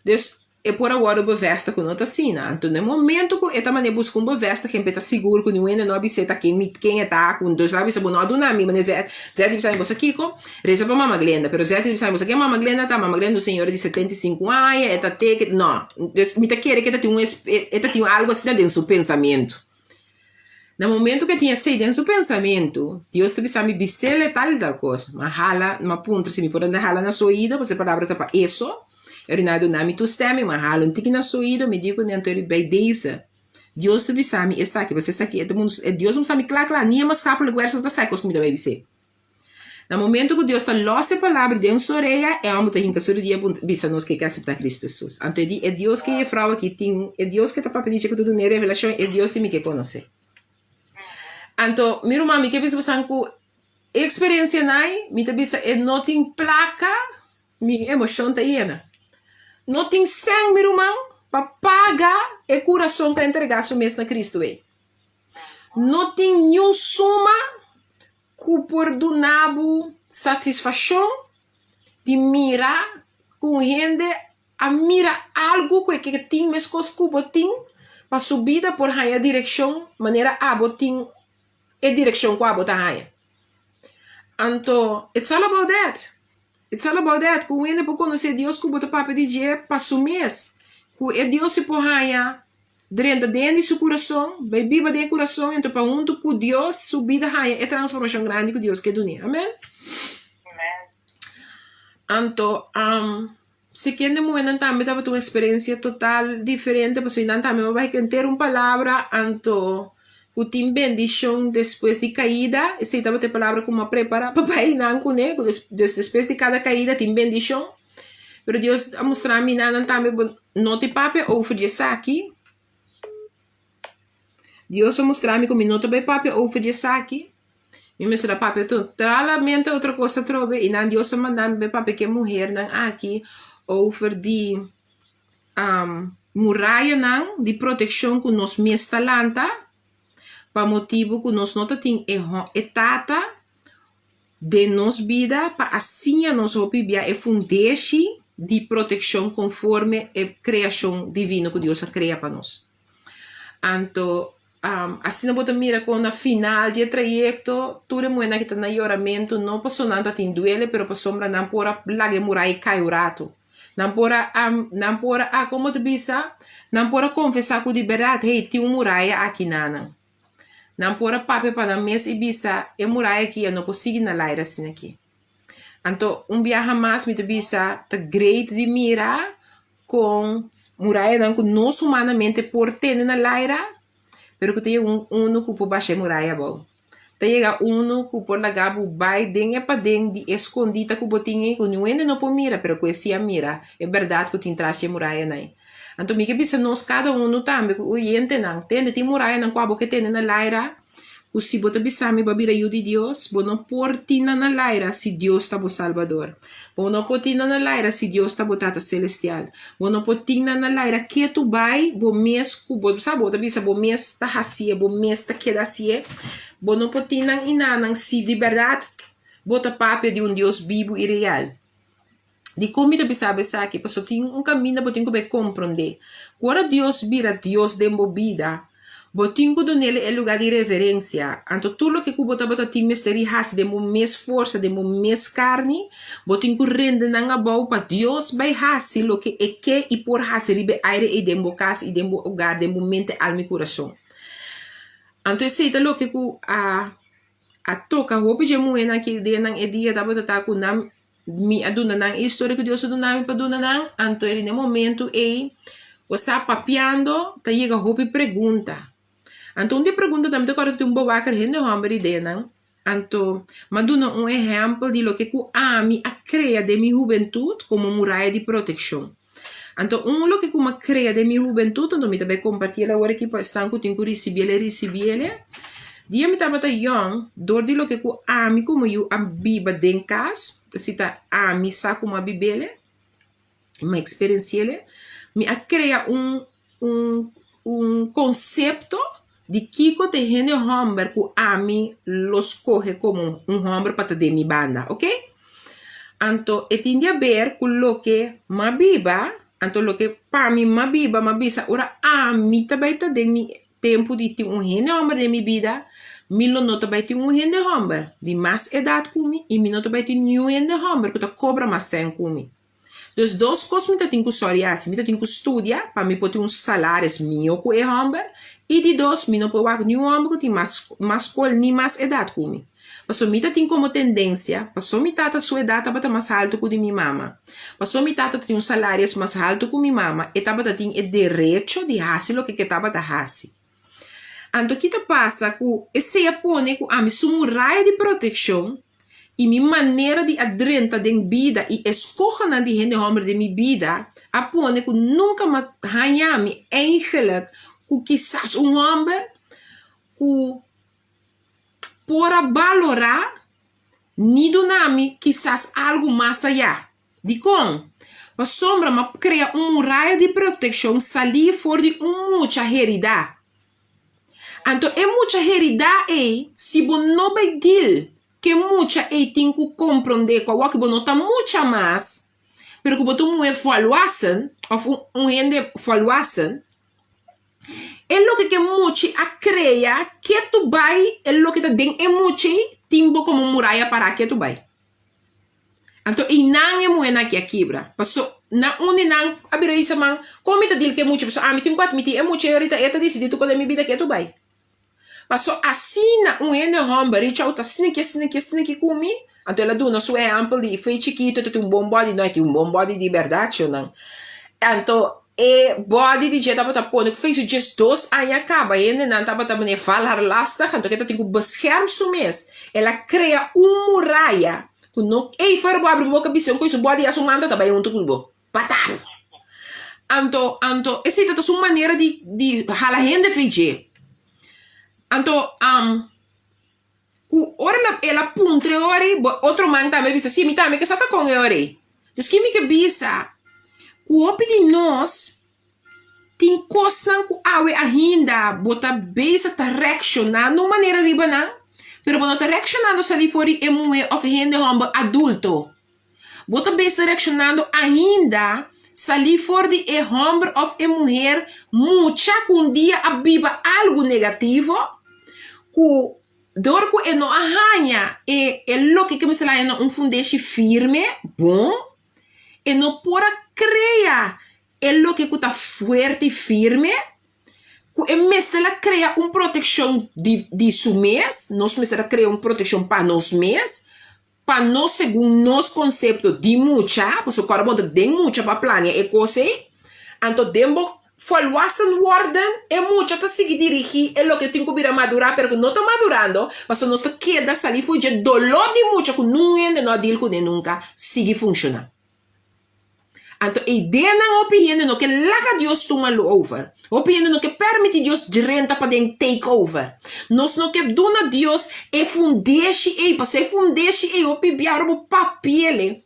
Dus E por a wòrdu bevestig ku no ta asina. Anto na e momento ku e ta manera buska un bevestiging pa e ta sigur ku niun hende no a bis'é ta ken mi ken e ta ku dus el a bisa bo no a duna mi manera Zet Zet di bisa mi bo sa kiko resa pa mama Glenda pero Zet di bisa mi bo sa ken mama Glenda ta mama Glenda un señora di 75 aña e ta teke no dus mi ta kere ku e ta tin un e ta tin algu asina den su pensamentu. Na momento ku e tin esei den su pensamentu, Dios ta bisa mi, Bis'el e tal i tal kos. M'a hala, m'a puntra si mi por anda hala na su oido, pasobra e palabra ta pa eso. E ora a duna mi toestemming, m'a hala un tiki na su oido, mi di ku nan, Anto bij deze, Dios ta bisa mi esaki, pasobra esaki e ta mundu, Dios a mustrami kla kla, ni e maskapelijk wèrk no ta sa e kos ku mi ta bai bis'é. Na momento ku Dios ta lòs e palabra den su orea, e hòmber ta hinka su rudia pa bisa nos ke ke aseptá Kristu Hesus. Anto e di, E Dios ke e frou aki tin, e Dios ke ta papia di dje ku ta dun'é revelashon, e Dios si mi ke konosé. Anto, mi ruman, mi ke bisa bosan ku e eksperensianan ei, mi ta bisa e no tin plaka, mi emoshon ta yena. No tin sèn, mi ruman, pa paga e kurason ku a entregá su mes na Kristu ei. No tin niun suma ku por duna bo satisfashon di mira ku un hende a mira algu ku e ke tin meskos ku bo tin pa su bida por haña direkshon manera abo tin e direkshon ku abo ta haña. Anto it's all about that, it's all about that ku un hende por konosé Dios ku bo ta papia di dje pa su mes ku e Dios si por haña. drenta den di su kurason, bai biba den e kurason, enton pa huntu ku Dios su bida haña e transformashon grandi ku Dios ke dun'é. Amen. Anto, si kende muhénan tambe tabata un eksperensia total diferente pasobra nan tambe a bai henter un palabra anto ku tin bendishon despues di kaida, esei tabata e palabra ku mi a prepará pa bai nan kuné, ku despues di kada kaida tin bendishon. Pero Dios a mustra mi nan nan tambe bo no tin papia over di esaki. Dios a mustra mi ku mi no ta bai papia over di esaki. Mi mester a papia totalmente otro kos atrobe i nan Dios a manda mi bai papia ku e muhernan aki over di murayanan di protekshon ku nos mes ta lanta pa motibu ku nos no ta tin e tata den nos bida pa a siña nos hopi bia e fundeshi di protekshon konforme e kreashon divino ku Dios a krea pa nos. Anto, asina bo ta mira kon na final di e trayekto tur e muhernan ki ta na yoramentu no pasobra nan ta tin duele pero pasobra nan por a laga e murai kai un ratu. Nan por a nan por a komo ta bisa? Nan por a konfesá ku di bèrdat hey tin un muraya aki na nan. Nan por a papia pa nan mes i bisa, E muraya aki ya no por sigui na laira asina aki. Anto, un biaha mas mi ta bisa, ta great di mira kon murayanan ku nos humanamente por tene na laira, pero ku ta yega un unu ku por basha e muraya abou. Ta yega unu ku por laga bo bai den e paden di e skondita ku bo tin ei, ku niun hende no por mira, pero ku e si a mira e bèrdat ku tin tras di e murayanan ei. Anto mi ke bisa nos kada unu tambe ku oyentenan, tende tin murayanan ku abo ke tene na laira, ku si bo ta bisa mi bo a bira yu di Dios, bo no por tin nan na laira si Dios ta bo Salbador. Bo no por tin nan na laira si Dios ta bo Tata Selestial. Bo no por tin nan na laira ketu bai bo mes ku bo sa bo ta bisa bo mes ta hasié, bo mes ta keda hasié. Bo no por tin nan inanan si di bèrdat bo ta papia di un Dios bibu i real. Dikon mi ta bisa bo esaki? Pasobra tin un kaminda bo tin ku bai komprondé. Ku ora Dios bira Dios den bo bida, bo tin ku dun'el e lugá di reverensia. Anto tur loke ku bo tabata tin mester di hasi den bo mes forsa, den bo mes karni, bo tin ku rende nan abou pa Dios bai hasi loke e ke i por hasi riba e aire ei den bo kas i den bo ogar, den bo mente, alma i kurason. Anto esei ta loke ku a a toka hopi dje muhénan aki den nan e dia tabata ta ku nan Mi a duna nan e historia ku Dios a duna mi pa duna nan, anto e momentu ei bo sa papiando ta yega hopi pregunta. Anto un di e preguntanan mi ta kòrda ku tin un bewaker hende hòmber di den nan, anto mi a duna un ehèmpel di loke ku ami a krea den mi hubentut komo muraya di protekshon. Anto un loke ku mi a krea den mi hubentut, anto mi ta bai kompartí el awor aki pa esnan ku tin ku risibí el e risibí el. Dia mi tabata yòn, dor di loke ku ami komo yu a biba den kas, si ta ami sa ku mi a bib'el, mi a eksperensi'el, mi a krea un un un konsepto di kiko ta e hende hòmber ku ami lo skohe komo un hòmber pa ta den mi banda, oke. Anto e tin di haber ku loke m'a biba, anto loke pa mi m'a biba, m'a bisa ora ami ta bai ta den mi tempu di tin un hende hòmber den mi bida, mi lo no ta bai tin un hende hòmber di mas edat ku mi i mi no ta bai tin niun hende hòmber ku ta kobra mas sèn ku mi. Dus dos kos mi ta tin ku sòri hasi, mi ta tin ku studia pa mi por tin un salaris mihó ku e hòmber i di dos mi no por wak niun hòmber ku tin mas mas skol ni mas edat ku mi. Pasobra mi ta tin komo tendensia, pasobra mi tata su edat tabata mas haltu ku di mi mama, pasobra mi tata ta tin un salaris mas haltu ku mi mama, e tabata tin e derecho di hasi loke ku e tabata hasi. Anto ki ta pasa ku esei a pone ku ami su muraya di protekshon i mi manera di a drenta den bida i eskohonan di hende hòmber den mi bida a pone ku nunka m'a haña mi eigenlik ku kisas un hòmber ku por a balorá ni duna mi kisas algu mas ayá. Dikon? Pasobra m'a krea un muraya di protekshon salí for di un mucha heridá. Anto e mucha heridá ei, si bo no bai deal ku e mucha ei tin ku komprondé ku awor ku bo no ta mucha mas, pero ku bo ta un muher volwassen òf un hende volwassen, e loke ku e mucha a krea ketu bai e loke ta den e mucha ei tin bo komo muraya pará ketu bai. Anto einan e muhernan aki a kibra. Paso. na un di nan a bira bisa man, kon mi ta deal ku e mucha? Pasobra ami tin ku atmití e mucha ei orita e ta disidí tur kos den mi bida ke tur bai. Paso asina un hende homber reach out asina ki asina ki asina ki ku mi, anto el a duna su ehempel di fo'i chikito ta tin un bon body, no e tin un bon body di berdad shownan. Anto e body di dje tabata pone ku fo'i su 12 aña kaba hendenan tabata manera val haar lastig anto ke ta tin ku bescherm su mes. El a krea un muraya ku no ey for bo abri bo boka bisa un ku su body ya su manta ta bai hunto ku bo. Patar! Anto, anto, esei ta su manera di, di hala hende fei dje. Anto, um, ku ora el a, el a puntra e ora ei, bo otro man tambe a bisa, si, mi tambe ke sa ta kon e ora ei. Dus ki mi ke bisa? Ku hopi di nos tin kosnan ku awe ainda bo ta bezig ta reakshoná na un manera riba nan, pero bo no ta reakshonando salí for di e muhé òf e hende hòmber adulto. Bo ta bes reaccionando ainda salí for di e homber of e muher mucha cu un dia a biba algo negativo cu dor cu e no a haña e e loke ke mester haña na un fundeshi firme, bon, e no por a crea e loke cu ta fuerte y firme cu e mester a crea un proteccion di di su mes, nos mester a crea un proteccion pa nos mes. Pa nos segun nos konsepto di mucha, pasobra kòrda bo ta den mucha pa plania e kos ei, anto den bo volwassen worden e mucha ta sigui dirigí e loke tin ku bira madurá pero ku no ta madurando, pasobra nos ta keda salí for dje doló di mucha ku nun hende no a deal kuné nunka sigui funshoná. Anto e ideanan hopi hende no ke laga Dios tuma lo over. Hopi hende no ke permiti Dios drenta paden take over. Nos no ke duna Dios e fundeshi ei, pasobra e fundeshi ei hopi bia ora bo papiele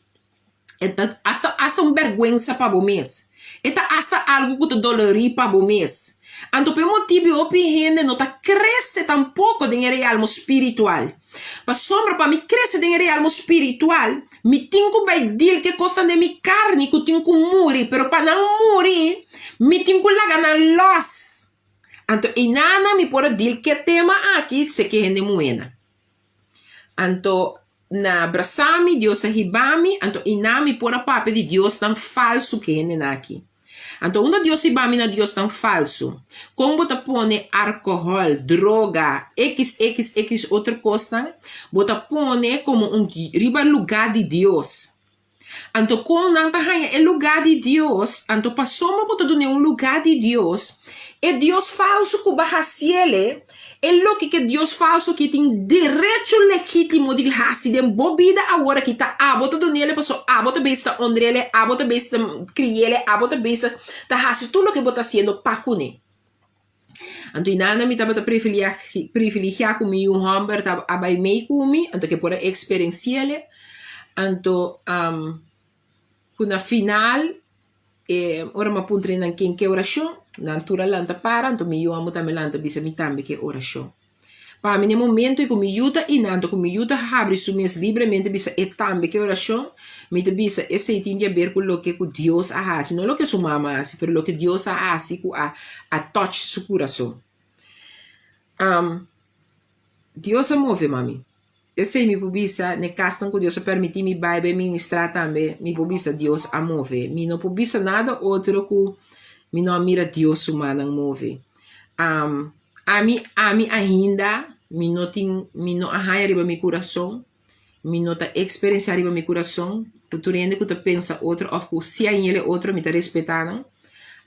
e ta hasta hasta un bergwensa pa bo mes. E ta hasta algu ku ta dolorí pa bo mes. Anto pa e motibu hopi hende no ta krese tampoko den e realmo spiritual. Pasobra pa mi krese den e realmo spiritual, mi tin ku bai deal ku e kosnan den mi karni ku tin ku muri, pero pa nan muri, mi tin ku laga nan lòs. Anto einanan mi por a deal ku e tema aki seke hende muhénan. Anto na brasa mi, Dios a hiba mi, anto einan mi por a papia di diosnan falsu ku e hendenan aki. Anto unda Dios hiba mi na diosnan falsu? Kon bo ta pone alkohòl, droga, xxx otro kosnan, bo ta pone komo un riba lugá di Dios. Anto kon nan ta haña e lugá di Dios? Anto pasobra bo ta dun'é un lugá di Dios, e dios falsu ku bo a hasiel E loke ke Dios falso aki tin derecho legítimo di hasi den bo bida awor aki ta abo ta dunele paso abo ta bezig ta ondrele, abo ta bezig ta kriele, abo ta bezig ta hasi tur loke bo ta hasiendo pa kuné. Anto inana mi tabata privilegiá ku mi yu hòmber ta a bai mei ku mi, anto ke por a eksperensiele, anto ku na final E ora mi a puntra nan ken ke orashon, nan tur a lanta para, anto mi yu amo tambe lanta bisa mi tambe ke orashon. Pa mi na e momento ei ku mi yu ta ina, anto ku mi yu ta habri su mes libremente bisa e tambe ke orashon, mi ta bisa esei tin di aber ku loke ku Dios a hasi, no loke su mama a hasi, pero loke Dios a hasi ku a a touch su kurason. Dios a move mami. Esei mi por bisa, n'e kasnan ku Dios a permití mi bai bai ministrá tambe, mi por bisa Dios a move. Mi no por bisa nada otro ku mi no a mira Dios su mannan move. Ami, ami ainda mi no tin, mi no a haña riba mi kurason, mi no ta eksperensiá riba mi kurason ku tur hende ku ta pensa otro òf ku si a yele otro mi ta respetá nan.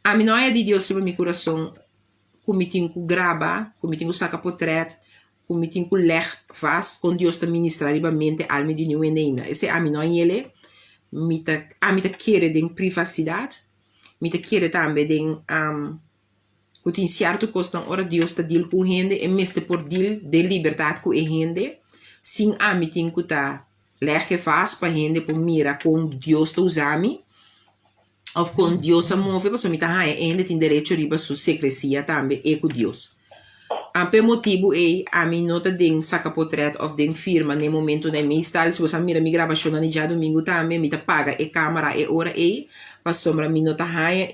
Ami no haña di Dios riba mi kurason ku mi tin ku graba, ku mi tin ku saka potrèt, ku mi tin ku lèg vast kon Dios ta ministrá riba mente alma di niun hende ainda. Esei ami no a yele. Mi ta ami ta kere den privasidat. Mi ta kere tambe den ku tin sierto kosnan ora Dios ta deal ku un hende e mester por deal den libertat ku e hende sin ami tin ku ta lèg e vast pa hende por mira kon Dios ta usa mi. Of kon Dios a move, pasobra mi ta haña e hende tin derecho riba su sekresia tambe, e ku Dios. A p'e motibu ei, ami no ta den saka potret of den firma n'e momentunan. Meestal, si bo sa mira mi grabashonnan di djadumingu tambe, mi ta paga e kamera e ora ei, pasobra mi no ta haña,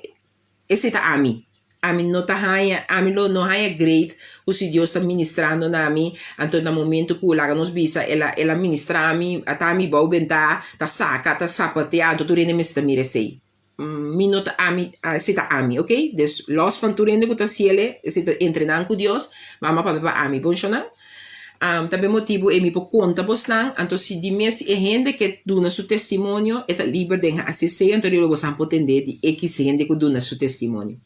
esei ta ami. Ami no ta haña, ami lo no haña great ku si Dios ta ministrando na mi, anto na momento ku laga nos bisa el a el a ministra mi, ata mi bou bentá, ta saka, ta sapatea, anto tur hende mester ta mira esei. Mi no ta ami, esei ta ami, ok? Dus los van tur hende ku ta hasiel, esei ta entre nan ku Dios, mama papia pa ami, bon shonnan? Ta be motibu ei mi por konta bosnan, anto si di mes e hende ke duna su testimonio, e ta liber den hasi esei, anto riba bosan por tende di ekis hende ku duna su testimonio.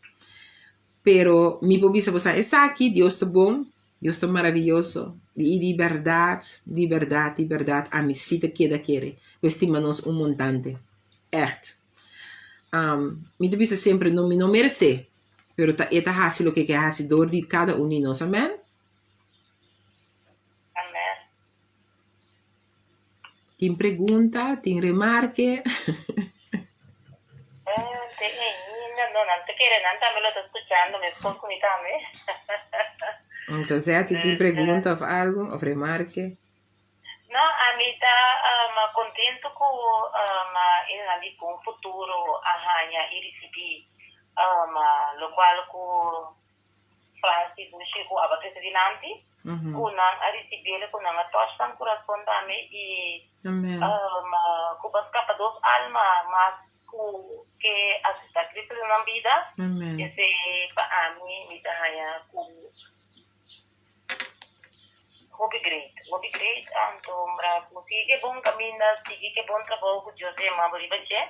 Pero mi por bisa bosan esaki, Dios ta bon, Dios ta maraviyoso, i di bèrdat, di bèrdat, di bèrdat ami si ta keda kere ku e stima nos un montante. Ègt. Mi ta bisa semper, no, mi no meresé, pero ta e ta hasi loke e ke hasi dor di kada un di nos. Amèn? Amèn. Tin pregunta? Tin remarke? Tin ainda no, nan ta kere nan tambe lo ta skuchando meskos ku mi tambe. Entonces Zeti tin pregunta of algo of remarke? No, ami ta contento ku e nan di Bon Futuro a haña i risibí lokual ku Francis Bushi ku aba trese dilanti, ku nan a risibiel, ku nan a touch nan kurason tambe i ku bo a skapa dos alma mas ku ke aseptá Cristo den nan bida, esei pa ami mi ta haña ku hopi great, hopi great. Anto mra ku sigui e bon kaminda, sigui ku e bon trabou ku Dios a yama bo riba dje.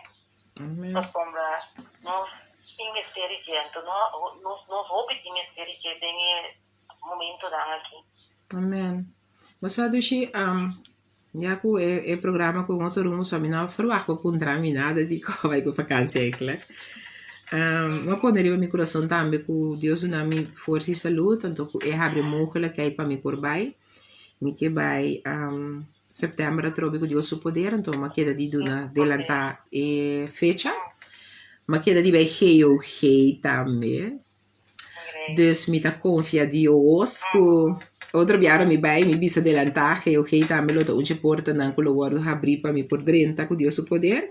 Pasobra nos tin mester di dje, anto nos nos hopi tin mester di dje den e momentonan aki. Amen. Bo sa Dushi, ya ku e programa ku un otro rumbo so mi no a verwacht bo puntra mi nada di kon bai ku vakantie eigenlijk. Mi a pone riba mi kurason tambe ku Dios duna mi forsa i salud, anto ku e habri mogelijkheid pa mi por bai. Mi ke bai September atrobe ku Dios su poder, anto mi a keda di duna delantá e fecha. Mi a keda di bai GOG tambe. Dus mi ta konfia Dios ku otro biaha mi bai mi bisa delantá GOG tambe lo ta un dje portanan ku lo wòrdu habrí pa mi por drenta ku Dios su poder.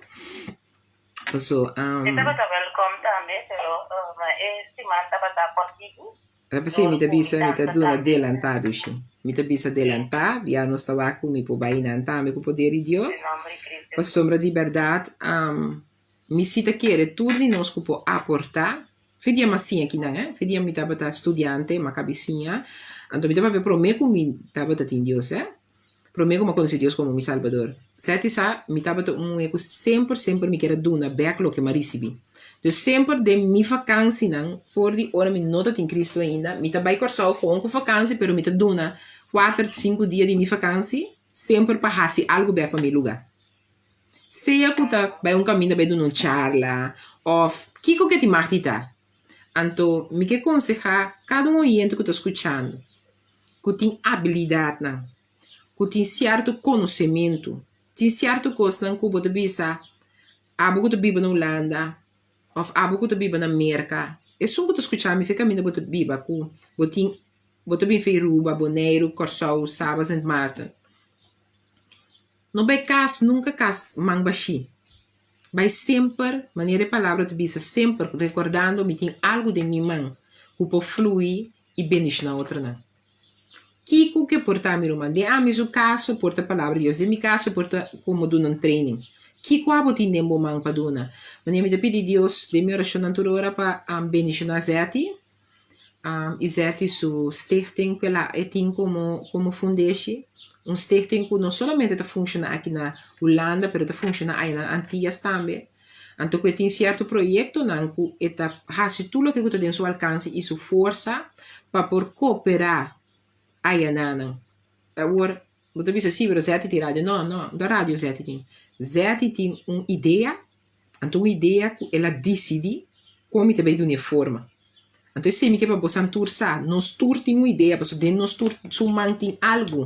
Paso. E tabata wèlkòm tambe, pero e siman tabata kòrtiku. P'esei mi ta bisa, mi ta duna delantá, dushi. Mi ta bisa delantá, ya nos ta wak ku mi por bai nan tambe ku poder di Dios. Pasobra di bèrdat, mi si ta kere tur di nos ku por aportá. Fe dia m'a siña kinan, eh. Fe dia mi tabata studiante, m'a kabi siña. Anto mi ta papia promé ku mi tabata tin Dios, eh. Promé ku mi a konosé Dios komo mi Salbador. Sèt i sa, mi tabata un muhé ku semper, semper mi kier a duna bèk loke mi a risibí. Dus semper den mi vakansinan, for di ora mi no ta tin Kristu ainda, mi ta bai Kòrsou kon ku vakansi, pero mi ta duna kuater, sinku dia di mi vakansi semper pa hasi algu bèk pa mi lugá. Sea ku ta bai un kaminda bai duna un charla òf kiko ke tin mag di ta. Anto mi ke konsehá kada un oyente ku ta skuchando, ku tin abilidatnan, ku tin sierto konosementu, tin sierto kosnan ku bo ta bisa abo ku ta biba na Hulanda òf abo ku ta biba na Merka, esun ku ta skucha mi fe kaminda bo ta biba ku bo tin bo ta bin fe Aruba, Boneiru, Kòrsou, Saba, Sint Maarten. No bai kas nunka kas man bashí. Bai semper, manera e palabra ta bisa, semper rekordando mi tin algu den mi man ku por flui i bendishoná otronan. Kiko ke por ta mi ruman? Den ami su kaso por ta palabra di Dios, den mi kaso por ta komo duna un training. Kiko abo tin den bo man pa duna? Manera mi ta pidi Dios den mi orashonnan tur ora pa bendishoná Zetty i Zetty su stichting ku e tin komo komo fundeshi, un stichting ku no solamente ta funshoná aki na Hulanda pero ta funshoná aya na Antias tambe. Anto ku e tin sierto proyektonan ku e ta hasi tur loke ku ta den su alkanse i su forsa pa por koperá ayananan. Awor, bo ta bisa, sí, pero Zetty tin radio. No, no, no ta radio Zetty tin. Zetty tin un idea, anto un idea ku el a disidí kon mi ta bai duna e forma. Anto esei mi ke pa bosan tur sa, nos tur tin un idea, pasobra den nos tur su man tin algu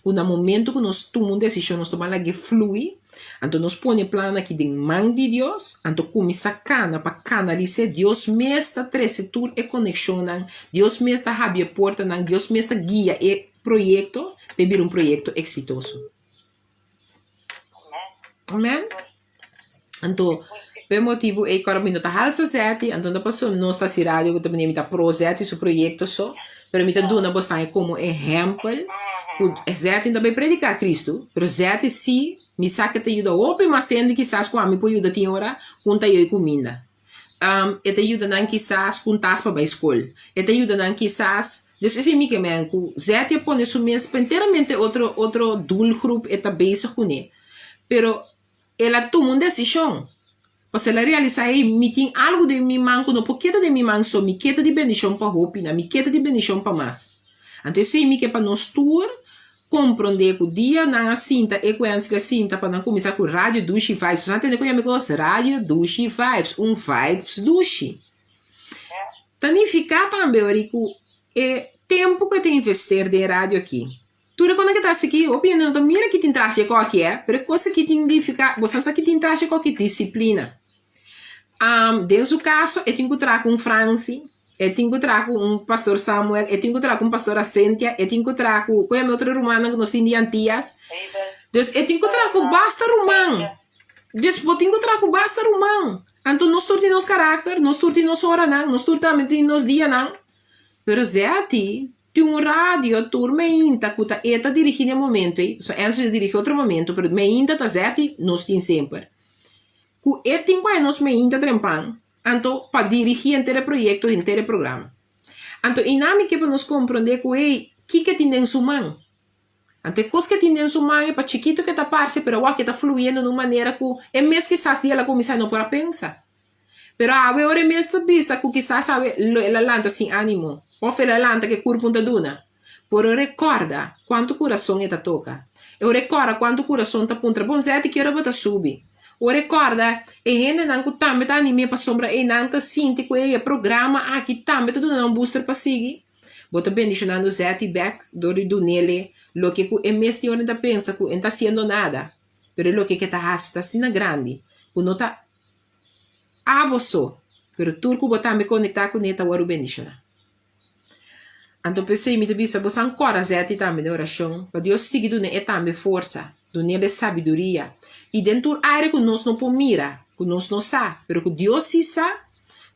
ku na momento ku nos tuma un desishon nos tuma lag'é flui, anto nos pone e plan aki den man di Dios, anto kuminsá kana pa kanalis'é, Dios mes ta trese tur e konekshonnan, Dios mes ta habri e portanan, Dios mes ta guia e proyekto pa e bira un proyekto eksitoso. Amen. Anto, p'e motibu ei kòrda mi no ta halsa Zetty, anto no pasobra nos ta hasi radio ku ta manera mi ta pro Zetty su proyekto so, pero mi ta duna bosnan e komo ehèmpel ku Zetty no ta bai prediká Kristu, pero Zetty si. Mi sa ku e ta yuda hopi mas hende kisas ku ami por yuda tin ora ku un ta yoy kuminda. E ta yuda nan kisas ku un tas pa bai skol. E ta yuda nan kisas, dus esei mi ke men ku Zetty a pone su mes pa enteramente otro otro doelgroep e ta bezig kuné. Pero el a tuma un desishon. Pasobra el a realisá, Hey, mi tin algu den mi man ku no por keda den mi man so, mi ke ta di bendishon pa hopinan, mi ke ta di bendishon pa mas. Anto esei mi ke pa nos tur komprondé ku dia nan a sinta, e ku Hensley a sinta pa nan kuminsá ku Radio Dushi Vibes. Boso a tende ku yama e kos? Radio Dushi Vibes, un vibes dushi. Ta nifiká tambe ori ku e tempu ku e ta invester den e radio aki, Tur e kosnan ke ta hasi aki, hopi hende no ta mira ki tin tras dje koki e, pero e kos aki tin nifiká, boso sa ki tin tras dje koki? Disiplina. Den su kaso e tin ku traha ku un Fransi, e tin ku traha ku un pastor Samuel, e tin ku traha ku un pastora Cynthia, e tin ku traha ku, ku e otro rumannan ku nos tin di Antias. Dus e tin ku traha ku basta ruman. Dus bo tin ku traha ku basta ruman. Anto nos tur tin nos karakter, nos tur tin nos oranan, nos tur tambe tin nos dianan. Pero Zetty Tin un radio tur meinta ku ta e ta dirigí na e momento ei, so Ensley ta dirigí otro momento, pero meinta ta Zetty nos tin semper. Ku e tin ku nos meinta trempan, anto pa dirigí henter e proyekto, henter e programa. Anto i nan mi ke pa nos komprondé ku ei, kiko e tin den su man. Anto e kos ku e tin den su man e pa chikitu ku e ta parse, pero awor ke ta fluyendo na un manera ku e mes kisas di el a kuminsá no por a pensa. Pero awe ora e mes ta bisa ku kisas awe lo el a lanta sin ánimo, òf el a lanta ku e kurpu ta duna. Por e rekòrda kuantu kurason e ta toka. E rekòrda kuantu kurason ta puntra, Bon Zeti, ki ora bo ta subi? O rekòrda e hendenan ku tambe ta anim'é pasobra einan ta sinti ku ei e programa aki tambe ta duna nan un booster pa sigui. Bo ta bendishonando Zeti bèk dor di dun'el loke ku e mes tin ora e ta pensa ku e no ta hasiendo nada, pero e loke ku e ta hasi ta asina grandi ku no ta Abo so, pero tur ku bo tambe konektá kuné ta wòrdu bendishoná. Anto p'esei mi ta bisa bo san kòrda Zetty tambe den orashon, pa Dios sigui dun'é e tambe forsa, dun'é e sabiduria, i den tur área ku nos no por mira, ku nos no sa, pero ku Dios sí sa,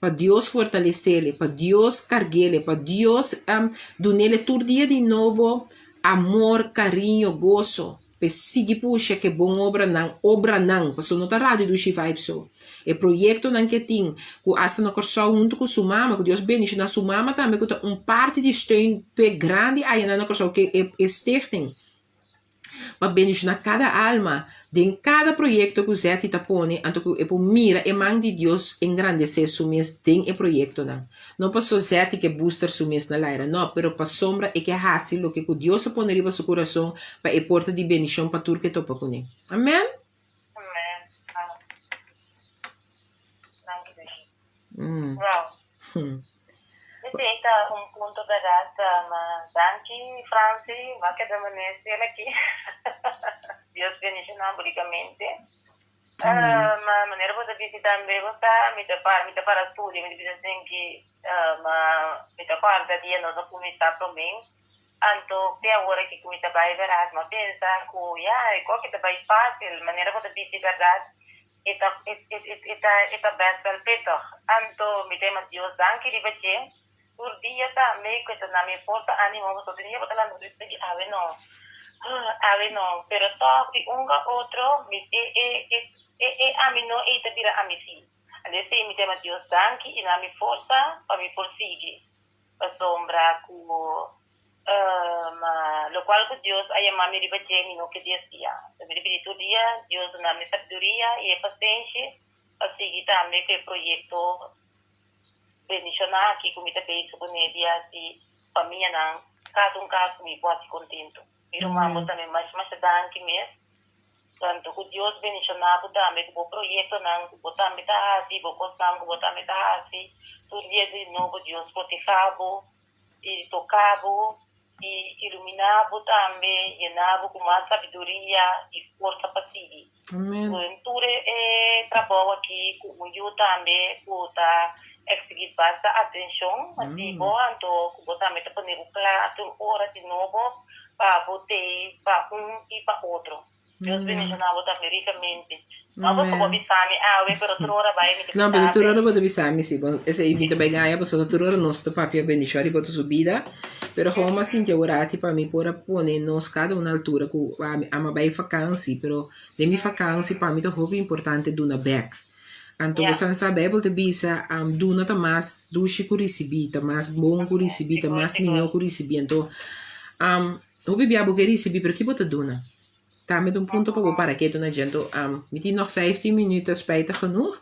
pa Dios fortales'é, pa Dios karg'é, pa Dios dun'é tur dia di nobo amor, kariño, goso. P'e sigui pusha k'e bon obranan, obranan, pasobra no ta Radio Dushi Vibe so. E proyektonan k'e tin, ku asta na Kòrsou huntu ku su mama, ku Dios bendishoná su mama tambe ku ta un parti di steun p'e grandi ayanan na Kòrsou k'e e stichting, pa bendishoná kada alma den kada proyekto ku Zetty ta pone, anto ku e por mira e man di Dios engrandesé su mes den e proyektonan. No paso Zetty ke booster su mes na laira, no, pero pasobra e ke hasi loke ku Dios a pone riba su kurason pa e por ta di bendishon pa tur ke topa kuné. Amen. Amen. Danki Dushi. Wow. Esei ta un punto berdad. Ma danki Franci, bo a keda manera fiel aki. Dios bendiciona bo ricamente. Ma manera bo ta bisti tambe bo sa mi ta para mi ta para studia mi ta bisa sinki ma mi ta kòrda dia nos a kuminsá promé anto te awor aki ku mi ta bai bèrdat mi a pensa ku ya e koki ta bai fásil manera bo ta bisti bèrdat e ta e ta e ta bèst wèl pittig anto mi ta yama Dios danki riba dje Tur dia tambe ku e ta na mi forsa ánimo pasobra tin dia bo ta lanta bo ta bisa awe no, awe no, pero tòg di un ka otro mi e e e e ami no ei ta bira ami sí. Anto esei mi ta yama Dios danki i na mi forsa pa mi por sigui pasobra ku lokual ku Dios a yama mi riba dje mi no ke desviá. Mi ta pidi tur dia Dios duna mi sabiduria i e pasenshi pa sigui tambe ku e proyekto Bendishoná aki ku mi ta bezig ku ne di hasi famianan kada un kas ku mi por hasi kontentu. Mi ruman bo tambe masha masha danki mes. Tantu ku Dios bendishoná bo tambe ku bo proyektonan ku bo tambe ta hasi, bo kosnan ku bo tambe ta hasi. Tur dia di nobo Dios protehá bo i toká bo i iluminá bo tambe, yená bo ku mas sabiduria i forsa pa sigui. Amen. Ku tur e trabou aki ku un yu tambe ku ta eksigí basta atenshon di bo, anto ku bo tambe ta pone bo kla tur ora di nobo pa bo tei pa un i pa otro. Dios bendiciona bo tambe ricamente. No bo bo bisa mi awe, pero tur ora bai mi ta No, pero bisa tur be. ora bo ta bisa mi si. Bon, esei mi ta bai gaña pasobra tur ora nos ta papia bendicion riba su bida. Pero gewoon m'a sinti aworati pa mi por a pone nos kada un na altura ku ami a bai vakansi, pero den mi vakansi pa mi ta hopi importante duna bek. Anto bo san sa Bijbel ta bisa duna ta mas dushi ku risibí, ta mas bon ku risibí, ta mas mihó ku risibí. Anto hopi bia bo ke risibí pero ki bo ta duna? Tambe ta un punto pa bo para ketu na dje. Anto mi tin nog vijftien minuut, spijtig genoeg,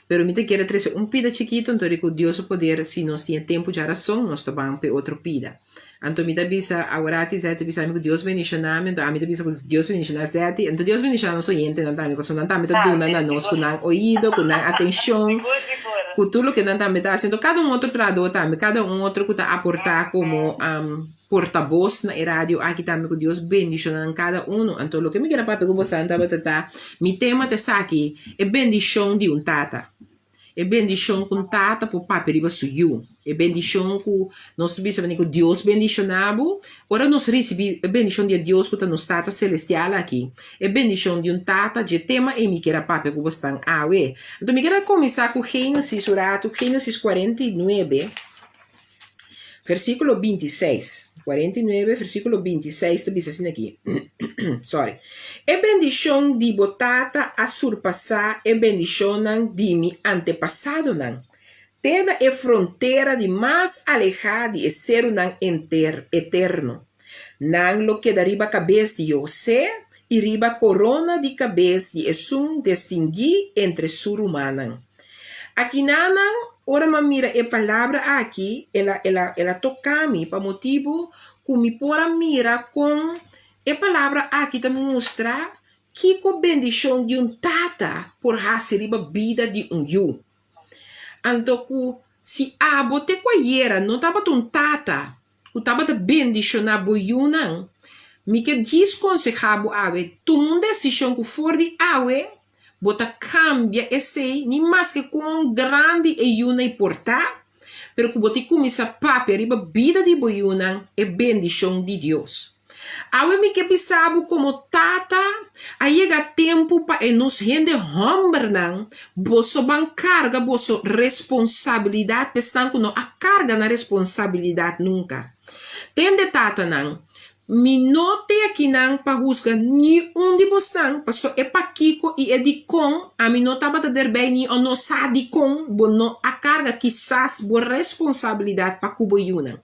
pero mi ta kere trese un pida chikito anto di ku Dios su poder si nos tin e tempu djarason nos ta ban p'e otro pida. Anto mi ta bisa aworati Zeti ta bisa mi ku Dios bendishoná mi, anto ami ta bisa ku Dios bendishoná Zeti, anto Dios bendishoná nos oyentenan tambe pasobra nan tambe ta duna na nos ku nan oido, ku nan atenshon, ku tur loke nan tambe ta hasi. Anto kada un otro trahadó tambe, kada un otro ku ta aportá komo portabos na e radio aki tambe ku Dios bendishoná nan kada uno. Anto loke mi kier a papia ku boso tabata ta, mi tema ta esaki, e bendishon di un tata. E bendishon ku un tata por papia riba su yu. E bendishon ku nos ta bisa ku Dios bendishoná bo. Ora nos risibí e bendishon di e Dios ku ta nos Tata Selestial aki, e bendishon di un tata, dje tema ei mi kier a papia ku bosnan awe. Anto mi kier a kuminsá ku Génesis un ratu, Génesis 49, versíkulo 26. 49, versíkulo 26 ta bisa asina aki, sorry, E bendishon di bo tata a surpasá e bendishonnan di mi antepasadonan, te na e frontera di mas alehá di e serunan eterno. Nan lo keda riba kabes di José i riba korona di kabes di esun destinguí entre su rumannan. Akinanan, ora m'a mira e palabra aki, el a, el a, el a toká mi pa motibu ku mi por a mira kon e palabra aki ta mustra kiko bendishon di un tata por hasi riba bida di un yu. Anto ku si abo te ku ayera no tabata un tata ku tabata bendishoná bo yunan, mi ke djis konsehá bo awe, tuma un desishon ku for di awe bo ta kambia esei, ni maske kon grandi e yunan ei por ta, pero ku bo tin kuminsá papia riba bida di bo yunan e bendishon di Dios. Awe mi ke bisa bo komo tata, a yega tempu pa e nos hende hòmbernan boso ban karga boso responsabilidat p'esnan ku no a karga nan responsabilidat nunka. Tende tatanan, mi no te akinan pa husga ni un di bosnan, paso e pakiko i e dikon ami no tabata derbei ni o no sa dikon bo no a karga kisas bo responsabilidat pa ku bo yunan.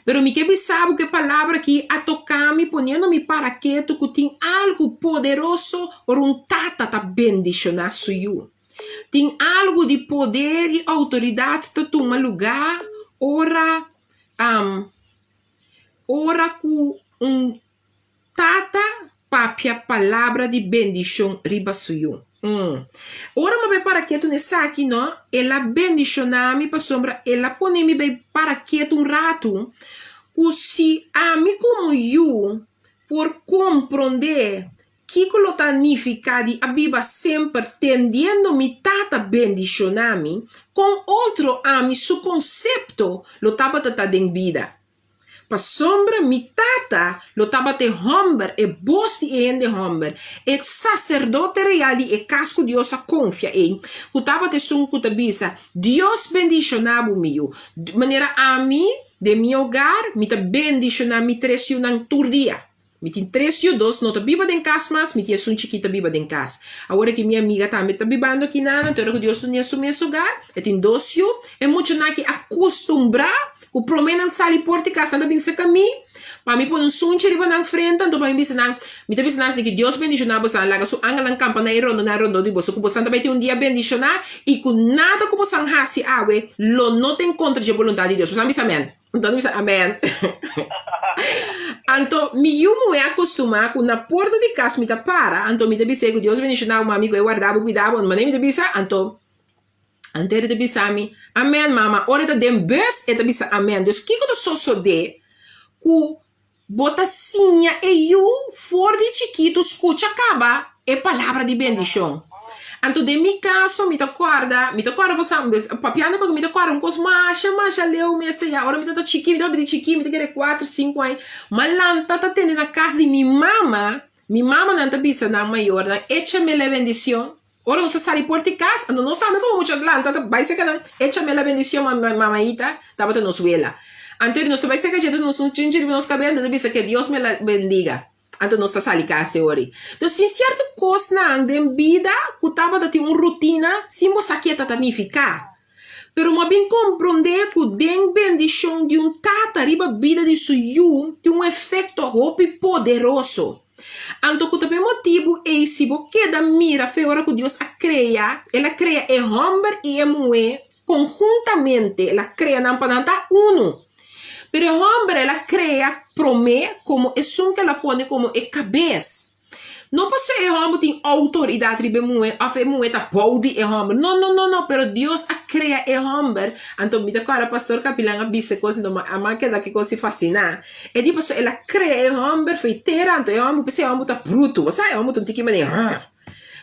Pero mi ke bisa bo ku e palabra aki a toka mi poniendo mi para ketu ku tin algu poderoso ora un tata ta bendishoná su yu. Tin algu di poder i outoridat ta tuma lugá ora ora ku un Tata papia palabra di bendishon riba su yu. Ora mi a bai para ketu na esaki, no, el a bendishoná mi pasobra el a pone mi bai para ketu un ratu ku si ami komo yu por komprondé kiko lo ta nifiká di a biba semper tendiendo mi tata bendishoná mi, kon otro ami su konsepto lo tabata ta den bida. Pasobra mi tata lo tabata e hòmber, e bos di e hende hòmber, e saserdote real di e kas ku Dios a konfia ei, ku tabata esun ku ta bisa, Dios bendishoná bo, mi yu. Manera ami, den mi hogar, mi ta bendishoná mi tres yunan tur dia. Mi tin tres yu, dos no ta biba den kas mas, mi tin esun chikí ta biba den kas. Awor aki mi amiga tambe ta bibando aki nan, anto ora ku Dios duna su mes hogar, e tin dos yu. E muchanan aki a kustumbrá ku promé nan sali por di kas nan ta bin serka mi, pa mi pone un sunchi riba nan frente, anto pa mi bisa nan, mi ta bisa nan asina ki Dios bendishoná boso, laga su angelnan kampa na e rondonan rondó di boso, ku boso ta bai tin un dia bendishoná i ku nada ku boso hasi awe lo no ta en kontra dje boluntat di Dios. Boso a bisa amèn? Anto mi bisa amen. Anto mi yu muhé a kustumá ku na porta di kas mi ta para, anto mi ta bis'é ku Dios bendishoná bo mami, ku e warda bo, kuida bo, manera mi ta bisa, anto anto e ta bisa mi, amen mama, ora e ta den bus e ta bisa amen. Dus kiko ta sosodé ku Bo ta siña e yu for di chikitu skucha kaba e palabra di bendishon. Anto den mi kaso mi ta kòrda, mi ta kòrda bo sa, papiando ku mi ta kòrda un kos masha masha leu mester ya. Ora mi tabata chikí, mi tabata di chikí, mi ta kere kuater, sinku aña, m'a lanta ta tende na kas di mi mama, mi mamanan ta bisa nan mayornan, échame la bendición. Ora nos a sali por di cas, anto nos tambe como mucha lanta ta bay cerca nan, Echame la bendición mamaita, tabata nos wela. Anto nos ta bai seka dje nos un chinchi riba nos kabes anto ta bisa ke Dios me la bendiga. Anto nos ta sali kas e ora ei. Dus tin sierto kosnan den bida ku tabata tin un rutina sin bo sa ke ta ta nifiká. Pero bo a bin komprondé ku den bendishon di un tata riba bida di su yu tin un efekto hopi poderoso. Anto ku ta p'e motibu ei si bo keda mira fe ora ku Dios a krea, el a krea e hòmber i e muhé konhuntamente, el a krea nan pa nan ta unu. Pero e hòmber el a krea promé komo esun ku el a pone komo e kabes. No pasobra e hòmber tin outoridat riba e muhé òf e muhé ta bou di e hòmber. No, no, no, no, pero Dios a krea e hòmber. Anto mi ta kòrda pastor Kapilan a bisa e kos, anto mi a keda ki kos fasiná. E di pasobra el a krea e hòmber for e tera, anto e hòmber p'esei e hòmber ta brutu. Bo sa e hòmber ta un tiki manera.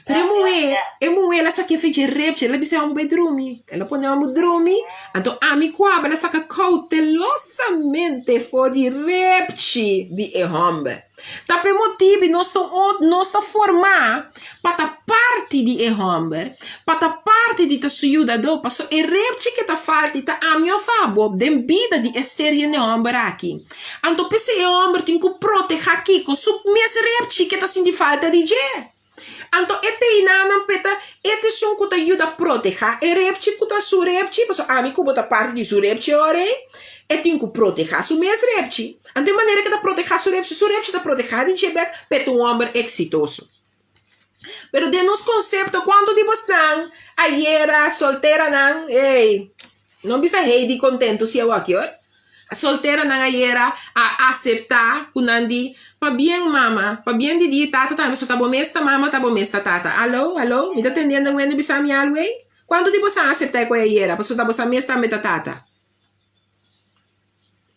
Pero e muhé, e muhé el a saka e fecha repchi, el a bisa e hòmber bai drumi. El a pone e hòmber drumi, anto ami ku abo el a saka koutelosamente for di repchi di e hòmber. Ta p'e motibu nos ta un nos ta formá pa ta parti di e hòmber, pa ta parti di ta su yudadó, pasobra e repchi ke ta falta i ta ami òf abo den bida di e ser hende hòmber aki. Anto p'esei e hòmber tin ku protehá kiko? Su mes repchi ke ta sinti falta di dje. Anto e teinanan p'e ta e ta esun ku ta yuda protehá e repchi ku ta su repchi, pasobra ami ku bo ta parti di su repchi ora ei, e tin ku protehá su mes repchi. Anto e manera ku e ta protehá su repchi, su repchi ta protehá di dje bèk p'e ta un hòmber eksitoso. Pero den nos konsepto kuantu di bosnan ayera solteranan, ey, No bisa Heidi contento si awaki hoor. Solteranan ayera a acepta cu nan di, Pabien mama, pabien di di tata tambe, so ta bo mes ta mama, ta bo mes ta tata. Alo, alo, mi ta tendiendo un hende bisa mi algo ey? Cuanto di bosan a acepta e cu ayera, pasobra ta bosan mes tambe ta tata?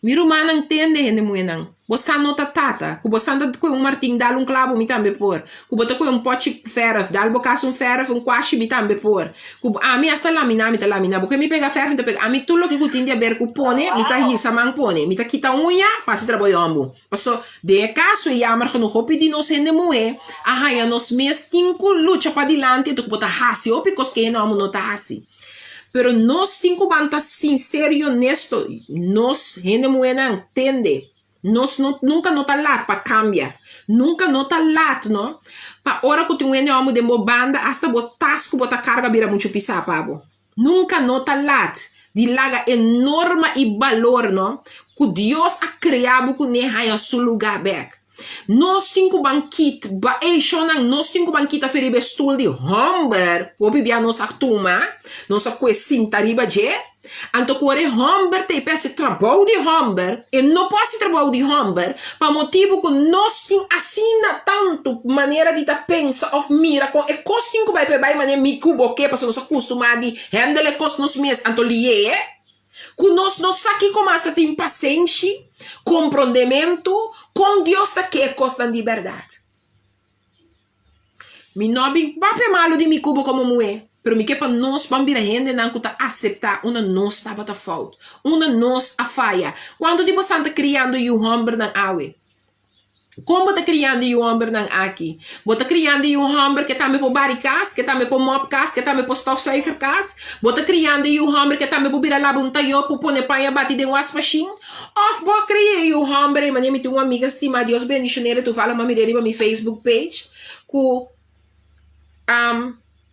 Mi rumannan tende hende muhénan, bosan no ta tata, ku bosan ta kue un martin dal un klabu mi tambe por, ku bo ta kue un pochi fèrf dal bo kas un fèrf un kuashi mi tambe por, ku ami asta laminá mi ta laminá, bo ke mi pega fèrf mi ta pega, ami tur loke ku tin di aber ku pone mi ta hisa man pone, mi ta kita uña pa hasi trabou yòmbu. Paso den e kaso ei yammer genoeg hopi di nos hende muhé a haña nos mes tin ku lucha padilanti anto ku bo ta hasi hopi kos ku hende hòmber no ta hasi. Pero nos tin cu ban ta sincero y honesto, nos hende muhernan, tende, nos no nunca no ta laat pa cambia, nunca no ta laat no, pa ora cu tin un hende homber den bo banda hasta bo tas cu bo ta carga bira mucho pisa pa bo. Nunca no ta laat di laga e norma y balor no cu Dios a crea bo cune haya su lugar bek. Nos tin ku ban kit ba ey shownan nos tin ku ban kita fe riba e stoel di homber ku hopi bia nos a tuma nos a kue sinta riba dje anto ku ora e homber ta e pe hasi trabou di homber e no por hasi trabou di homber pa motibu ku nos tin asina tantu manera di ta pensa of mira kon e kos tin ku bai pa e bai manera mi ku bo ke pasobra nos a kustumá di hendel e kos nos mes anto li'e. Ku nos no sa kiko mas ta tin pasenshi, komprondementu, kon Dios ta ke e kosnan di bèrdat. Mi no bin papia malu di mi ku bo komo muhé, pero mi ke pa nos ban bira hendenan ku ta aseptá unda nos tabata fout, unda nos a faya. Kuantu di bosan ta kriando yu hòmbernan awe? Kon bo ta kriando yu hòmbernan aki? Bo ta kriando yu hòmber ke tambe por bari kas, ke tambe por mòp kas, ke tambe por stofzuiger kas? Bo ta kriando yu hòmber ke tambe por bira laba un tayó, por pone paña bati den wasmashin? Òf bo a kria yu hòmber ei manera mi tin un amiga stimá, Dios bendishon'é, toevallig mi a mir'é riba mi Facebook page, ku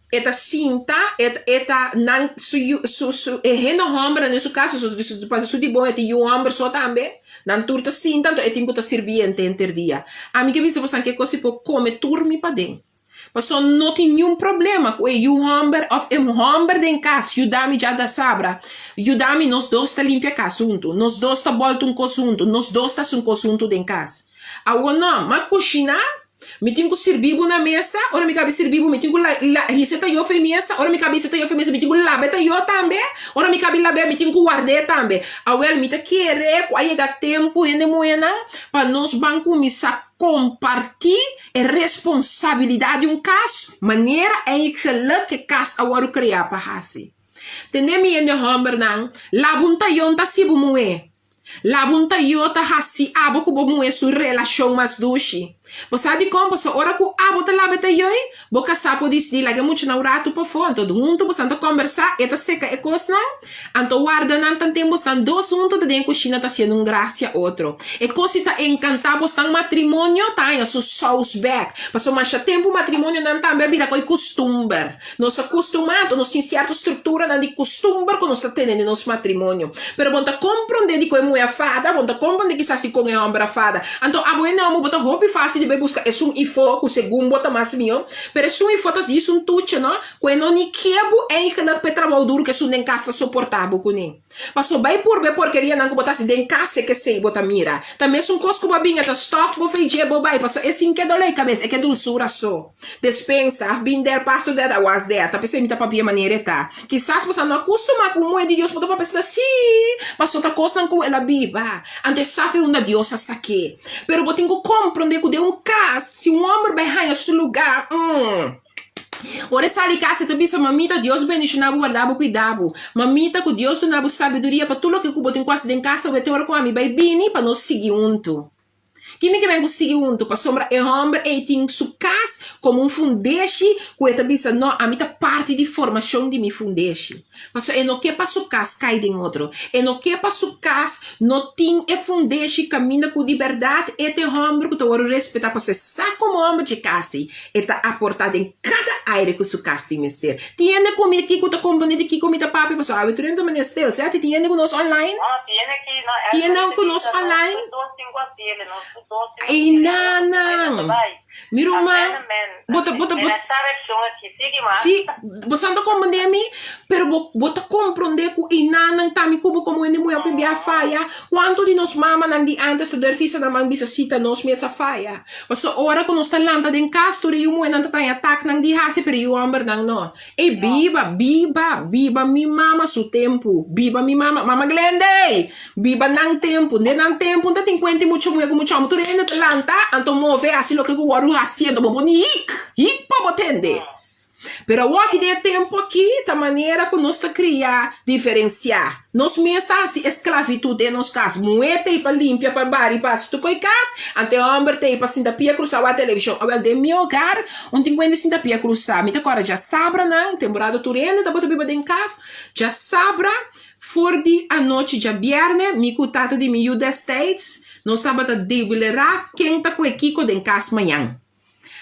E ta sinta, e e ta nan su yu su su e hende hòmbernan den su kas su su pasobra su di bon e tin yu hòmber so tambe, nan tur ta sinta anto e tin ku ta sirbiente henter dia. Ami ke bisa boso ke kos si por kome tur mi paden. Pasobra no tin niun problema ku e yu hòmber òf e hòmber den kas yuda mi dja da sabra, yuda mi nos dos ta limpia kas huntu, nos dos ta bòlta un kos huntu, nos dos ta hasi un kos huntu den kas. Awor no, m'a kushiná. Mi tin ku sirbi bo na mesa, ora mi kabi sirbi bo mi tin ku la la hisa e tayó for e mesa, ora mi kabi hisa e tayó for e mesa mi tin ku laba e tayó tambe, ora mi kabi lab'é mi tin ku ward'é tambe. Awel mi ta kere ku a yega tempu hende muhénan pa nos ban kuminsá kompartí e responsabilidat di un kas manera eigenlijk e kas a wòrdu kreá pa hasi. Tende mi hende hòmbernan, laba un tayó no ta hasi bo muhé. Laba un tayó ta hasi abo ku bo muhé su relashon mas dushi. Bo sa dikon? Pasobra ora ku abo ta laba e ta yoi, bo kasá por disidí laga e muchanan un ratu pafó, anto huntu bosan ta kòmbersá, e ta seka e kosnan, anto warda nan tanten bosnan dos huntu ta den e kushina ta hasiendo un grasia otro. E kos si ta enkantá bosnan matrimonio ta haña su sous bèk, pasobra masha tempu matrimonionan tambe a bira ko'i kustumber. Nos a kustumá, anto nos tin sierto strukturanan di kustumber ku nos ta tene den nos matrimonio. Pero bo no ta komprondé dikon e muhé a fada, bo no ta komprondé kisas dikon e hòmber a fada. Anto abo hende hòmber bo ta hopi fásil di bai buska esun ifó ku segun bo ta mas mihó, pero esun ifó ta djis un tuche no, ku e no ni ke bo eigenlik pa e trabou duru ku esun den kas ta soportá bo kuné. Paso bai purba e porkerianan ku bo ta hasi den kas e kesei bo ta mira. Ta mesun kos ku bo a bin e ta stòf bo fei dje bo bai paso e sin ke dolé kabes e ke dulsura so. Despensa, I've been there, pastor that, I was there. Ta p'esei mi ta papia manera e ta. Kisas boso no a kustumá ku un muhé di Dios por ta papia asina, sí, paso ta kosnan ku el a biba. Anto e sa fe unda Dios a sak'é. Pero bo tin ku komprondé ku den un kas, si un hòmber bai haña su lugá, mm. Ora e sali kas e ta bisa, Mamita, Dios bendishoná bo, warda bo, kuida bo. Mamita, ku Dios duna bo sabiduria pa tur loke ku bo tin ku hasi den kas, awor te ora ku ami bai bini pa nos sigui huntu. Ki mi ke men ku sigui huntu? Pasobra e hòmber ei tin su kas komo un fundeshi ku e ta bisa, No, ami ta parti di formashon di mi fundeshi. Pasobra e no ke pa su kas kai den otro. E no ke pa su kas no tin e fundeshi kaminda ku di bèrdat e ta e hòmber ku ta wòrdu respetá pasobra e sa komo hòmber dje kas ei. E ta aportá den kada aire ku su kas tin mester. Tin hende ku mi aki ku ta komprondé di kiko mi ta papia pasobra awe tur hende ta manera stil. Sèti tin hende ku nos online? No, tin hende aki no. Tin hende ku nos online? Einanan! Mi ruman, bo ta, bo ta, bo, sí, bosan ta komprondé mi? Pero bo, bo ta komprondé ku einanan ta mi ku bo komo hende muhé hopi bia faya? Kuantu di nos mamanan di ántes ta dòrfisa nan man bisa sí ta nos mes a faya? Pasobra ora ku nos ta lanta den kas tur e yu muhénan ta taña taknan di hasi pero e yu hòmbernan no. Ey biba, biba, biba mi mama su tempu, biba mi mama, mama Glendey! Biba nan tempu, den nan tempu no ta tin kuenta mucha muhé ku mucha hòmber, tur hende ta lanta anto move hasi loke ku wòrdu hasi anto bo por ni hik, hik pa bo tende. Pero awor den e tempu aki ta manera ku nos ta kria diferensiá. Nos mes ta hasi esklavitud den nos kas. Muhé ta ei pa limpia, pa bari, pa hasi tur kos e kas, anto e hòmber ta ei pa sinta pia krusá wak televishon. Awèl, den mi hogar un tin kuenta sinta pia krusá. Mi ta kòrda djasabra-nan, temporada tur hende tabata biba den kas. Djasabra, for di anochi djabièrnè, mi ku tata di mi yu destijds, nos tabata debilerá ken ta kue kiko den kas mañan.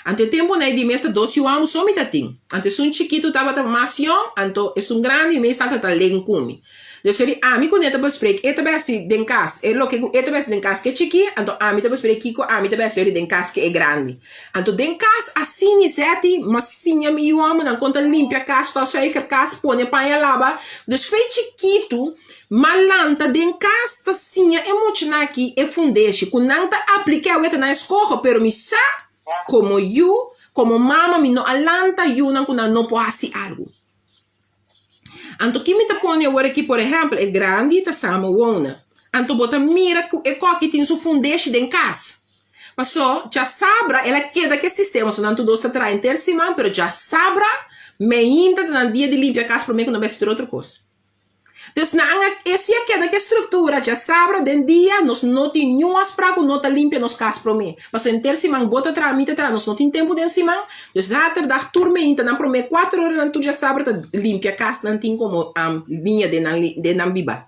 Anto e tempu nei di mes ta dos yu amo so mi ta tin. Anto esun chikitu tabata mas yòn, anto esun grandi mes tabata ta len ku mi. Dus eri ami ku ne ta besprek, e ta bai hasi den kas e loke ku e ta bai hasi den kas ku e chikí, anto ami ta besprek kiko ami ta bai hasi ori den kas ku e grandi. Anto den kas asini seti mas siña mi yu homennan kon ta limpia kas, stofzuiger kas, pone paña laba. Dus fei chikitu ma lanta den kas ta siña e muchanan aki e fundeshi ku nan ta apliká aweta nan eskoho, pero mi sa komo yu, komo mama mi no a lanta yunan ku nan no por hasi algu. Anto ki mi ta pone awor aki por ehèmpel e grandi ta samen wonen. Anto bo ta mira ku e kòki tin su fundeshi den kas. Paso djasabra el a keda ku e sistema, so nan tur dos ta traha henter siman, pero djasabra meinta ta nan dia di limpia kas promé ku nan bai hasi tur otro kos. Dus nan a e si a keda ku e struktura djasabra den dia nos no tin niun afsprak ku no ta limpia nos kas promé. Pasobra henter siman bo ta traha mi ta traha nos no tin tempu den siman. Dus zaterdag tur meinta nan promé kuater ora nan tur djasabra ta limpia kas nan tin komo liña den nan den nan biba.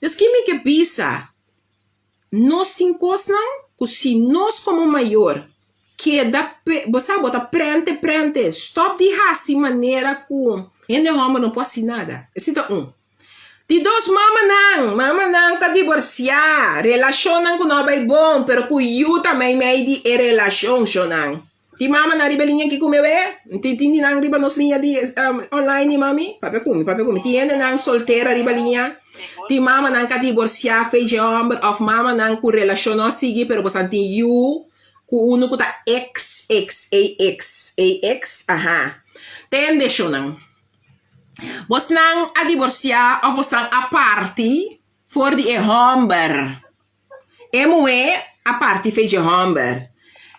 Dus ki mi ke bisa Nos tin kosnan ku si nos komo mayor keda bo sa bo ta prente prente stop di hasi manera ku hende hòmber no por hasi nada. Esei ta un. Di dos mamanan, mamanan ta divorsiá, relashonnan ku no a bai bon pero ku yu ta meimei di e relashon shonnan. Tin mamanan riba e liña aki ku mi awe? Tin tin di nan riba nos liña di online di mami? Papia ku mi, papia ku mi. Tin hendenan soltera riba liña? Tin mamanan ka divorsiá fe dje hòmber òf mamanan ku relashon no a sigui pero bosan tin yu ku unu ku ta ex, ex, ey ex, ey ex, aha. Tende shonnan. Bosnan a divorsiá òf bosnan a parti for di e hòmber. E muhé a parti fe dje hòmber.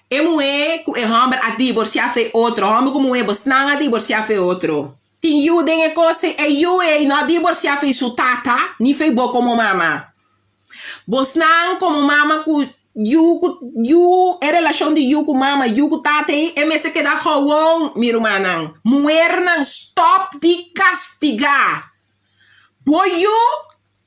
E muhé ku e hòmber a divorsiá fe otro. Hòmber ku muhé bosnan a divorsiá fe otro. Tin yu den e kos ei. E yu ei no a divorsiá fe su tata ni fe bo komo mama. Bosnan komo mama ku. Yu ku yu, e relashon di yu ku mama, yu ku tata ei, e mester keda gewoon, mi rumannan. Muhernan, stòp di kastigá bo yu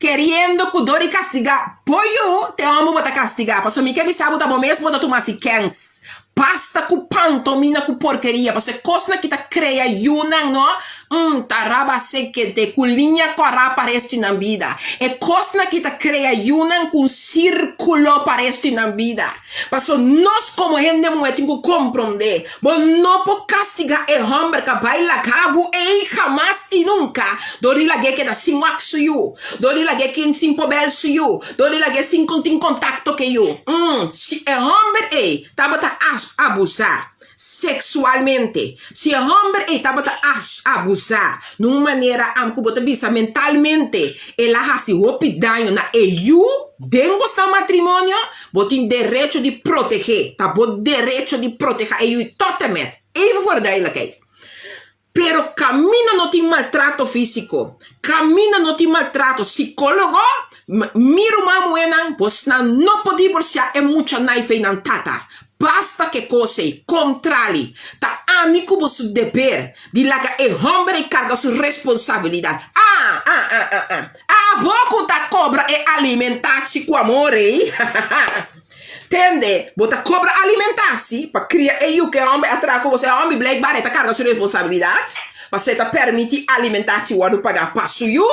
keriendo ku dor di kastigá bo yu, te hòmber bo ta kastigá. Pasobra mi ke bisa bo ta bo mes bo ta tuma si kèns. Basta ku pantomina ku porkeria, pasobra e kosnan ki ta krea yunan no, mm, ta raba sekente ku liña kòrá pa restu di nan bida. E kosnan ki ta krea yunan ku un sírkulo pa restu di nan bida. Pasobra nos komo hende muhé tin ku komprondé, bo no por kastigá e hòmber ku a bai laga bo ei hamas i nunka dor di lag'é keda sin wak su yu, dor di lag'é ken sin por bèl su yu, Dor di lag'é sin con tin contacto ke yu. Mm, si e homber ei tabata abusá sexualmente, si e homber ei tabata abusá na un manera am cu bo ta bisa mentalmente el a haci hopi daño na e yu den bosnan matrimonio, bo tin derecho di protegé, ta bo derecho di proteha e yu tot en met. Even voor de duidelijkheid. Pero caminda no tin maltrato fisico, caminda no tin maltrato psicologo, mi ruman muhernan, bosnan no por divorcia e mucha naifey nan tata. Basta ke cos ey, contrali, ta ami cu bo su deber di laga e homber ey carga su responsabilidad. Ah, ah, ah, ah, ah. Abo cu ta cobra e alimentatie cu amor ey, Tende, bo ta kobra alimentasi pa kria e yu ku e hòmber a traha ku bo. E hòmber blijkbaar e ta karga su responsabilidat, pasobra e ta permití alimentasi wòrdu pagá pa su yu.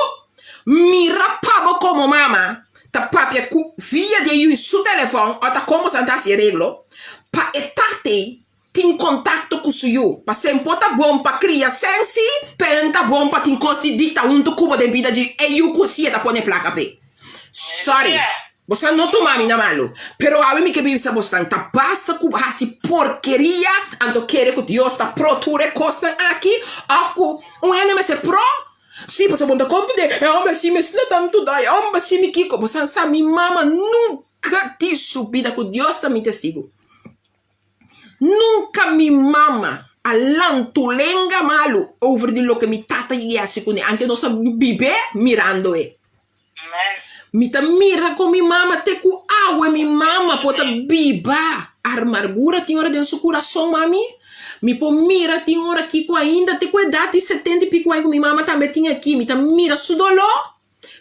Mira pa bo komo mama ta papia ku via di e yu su telefòn òf ta kon boso ta hasi e reglo pa e tate tin kontakto ku su yu. Pasobra e por ta bon pa kria sensi, pero e no ta bon pa tin kos di dikta huntu ku bo den bida di e yu ku si e ta pone plaka p'e. Sorry. Boso no tuma mi na malu, pero awe mi ke bisa bosnan, ta basta ku hasi porkeria anto kere ku Dios ta pro tur e kosnan aki, òf ku un hende mester pro? Sí, pasobra bo no ta komprendé, e hòmber si mi asina tantu dòi, e hòmber si mi kiko. Boso sa mi mama nunka di su bida ku Dios ta mi testigu. Nunka mi mama a lantu lenga malu over di loke mi tata yega hasi kuné, anke nos a bib'é mirando e. Mi ta mira kon mi mama te ku awe mi mama por ta biba armargura tin ora den su kurason mami. Mi por mira tin ora kiko ainda te ku edat di setenta i piku aña ku mi mama tambe tin aki mi ta mira su doló.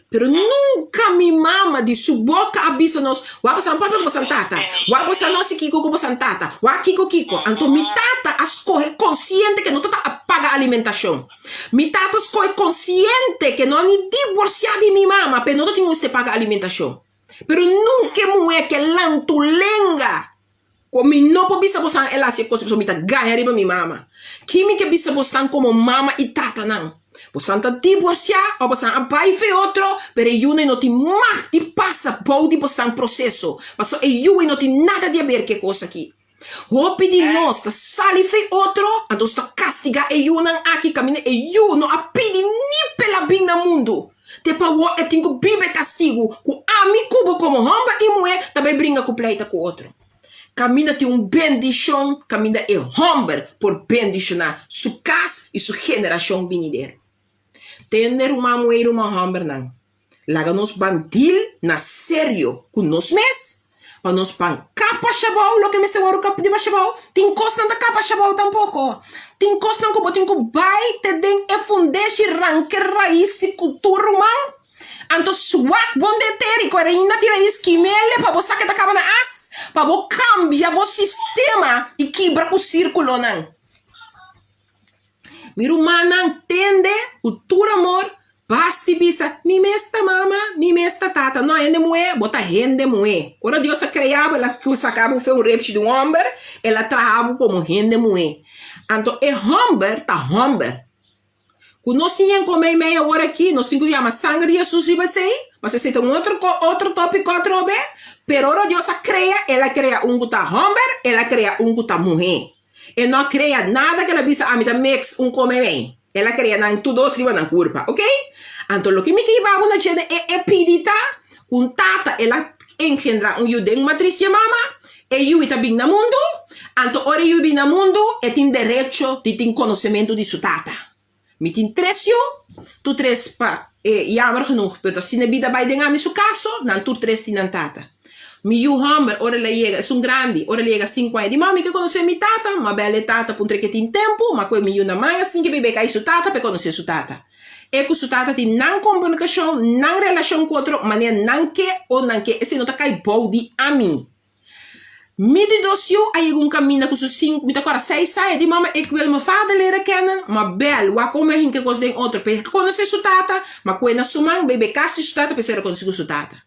Pero nunka mi mama di su boka a bisa nos, Wak bosan papa ku bosan tata, wak bosan no si kiko ku bosan tata, wak kiko kiko. Anto mi tata a skohe konsiente ke no ta ta paga alimentashon. Mi tata skohe konsiente ke no a ni divorsiá di mi mama p'e no ta tin mester paga alimentashon. Pero nunka e muhé ke lantu lenga ku mi no por bisa bosan el hasi e kos pasobra mi ta gaña riba mi mama. Ki mi ke bisa bosnan komo mama i tatanan? Bosan ta divorsiá òf bosan a bai fe otro, pero e yunan no tin mag di pasa bou di bosnan proseso pasobra e yunan no tin nada di aber ku e kos aki. Hopi di nos ta sali fe otro, anto nos ta kastigá e yunan aki kaminda e yu no a pidi ni p'el a bin na mundu. Te pa awor e tin ku biba e kastigu ku ami ku bo komo hòmber i muhé ta bai bringa ku pleita ku otro. Kaminda tin un bendishon, kaminda e hòmber por bendishoná su kas i su generashon binidero. Tende ruman muhé i ruman hòmbernan, Laga nos ban deal na serio ku nos mes pa nos ban kapa shabou loke mester wòrdu kap riba shabou. Tin kosnan ta kapa shabou tampoko. Tin kosnan ku bo tin ku bai te den e fundeshi ranka e rais si ku tur ruman. Anto swak bon den teri ku ainda tin rais kimele pa bo sa ke ta kaba na as pa bo kambia bo sistema i kibra ku sirkulonan. Mi rumannan tende ku tur amor basti bisa, Mi mes ta mama, mi mes ta tata. No, hende muhé, bo ta hende muhé. Ora Dios a krea bo, el a saka bo fe un repchi di un hòmber, el a traha bo komo hende muhé. Anto e hòmber ta hòmber. Ku nos tin yen kome i mei awor aki, nos tin ku yama sanger di Hesus riba esei, pasobra esei ta un otro otro tópiko atrobe. Pero ora Dios a krea, el a krea un ku ta hòmber, el a krea un ku ta muhé. E no a crea nada que el a bisa ami ta mix un come mei. El a crea nan tur dos riba nan curpa, ok? Anto loke mi ke hiba bo na djene e e pidi ta cu un tata el a engendra un yu den matris dje mama, e yui ta bin na mundu, anto ora e yui bin na mundu e tin derecho di tin conocemento di su tata. Mi tin tres yu, tur tres pa e jammer genoeg, pero ta asina e bida bai den ami su caso, nan tur tres tin nan tata. Mi yu hòmber ora el a yega, esun grandi, ora el a yega sinku aña di mama mi ke konosé mi tata, m'a bèl e tata puntra ke tin tempu, m'a kohe mi yu na man asin ke bebé kai su tata pa e konosé su tata. E ku su tata tin nan komunikashon, nan relashon ku otro manera nan ke o nan ke, esei no ta kai bou di ami. Mi di dos yu a yega un kaminda ku su sinku, mi ta kòrda seis aña, di mama ik wil mi vader leren kennen, m'a bèl wak ome a hinka kos den otro pa e konosé su tata, m'a kohe na su man bebé kas di su tata pa e sera konosí ku su tata.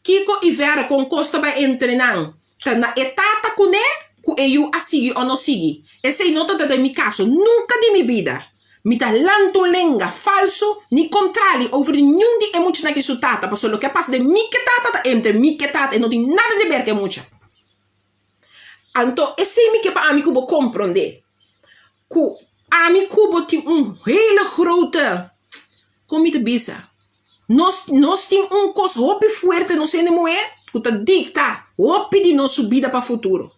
Kiko i Vera kon kos ta bai entre nan? Ta na e tata kuné ku e yu a sigui o no sigui. Esei no ta ta den mi kaso nunka di mi bida. Mi ta lanta un lenga falsu ni kontrali over di niun di e muchanan ki su tata, pasobra loke a pasa den mi ke tata ta entre mi ke tata e no tin nada di ber ku e mucha. Anto esei mi ke pa ami ku bo komprondé ku ami ku bo tin un hele grote Kon mi ta bisa? Nos nos tin un kos hopi fuerte nos hende muhé ku ta dikta hopi di nos su bida pa futuro.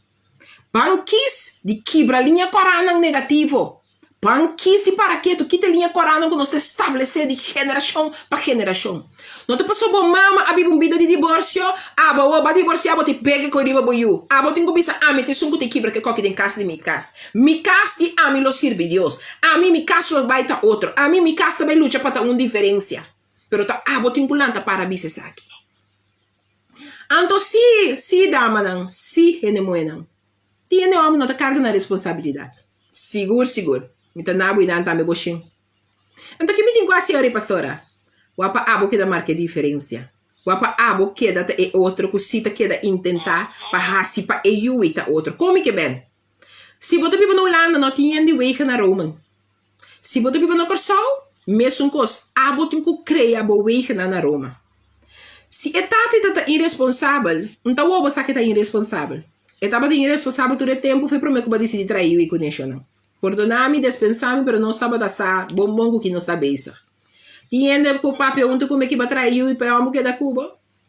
Ban kis di kibra liña kòrànan negativo. Ban kis di para ketu kita e liña kòrànan ku nos ta establesé di generashon pa generashon. No ta pasobra bo mama a biba un bida di diborsio, abo awor bo a diborsiá bo ta pega e koi riba bo yu. Abo tin ku bisa ami ta esun ku ta kibra ke kòki den kas di mi kas. Mi kas i ami lo sirbi Dios. Ami mi kas lo bai ta otro. Ami mi kas ta bai lucha pa ta un diferensia. Pero ta abo tin ku lanta para bisa esaki. Anto si, si damanan, si hende muhénan. Tin hende hòmber no ta karga nan responsabilidat. Sigur, sigur. Mi ta na bo i nan tambe bo shin. Anto ki mi tin ku hasi ora, pastora? Wak pa abo keda marka e diferensia. Wak pa abo keda ta e otro ku si ta keda intentá pa hasi pa e yui ta otro. Kon mi ke ben? Si bo ta biba na Hulanda no tin yen di wegen na Roman. Si bo ta biba na Kòrsou, mesun kos, abo tin ku krea bo wegennan na Roma. Si e tata i tata iresponsabel, un ta wou bo sa ke ta iresponsabel. E tabata iresponsabel tur e tempu for e promé ku bo a disidí traha yu i ku neshonnan. Pordoná mi, despensá mi, pero nos tabata sa bon bon ku ki nos ta bezig. Tin hende ku papia huntu ku mi ki bo a traha yu i pa e hòmber keda ku bo.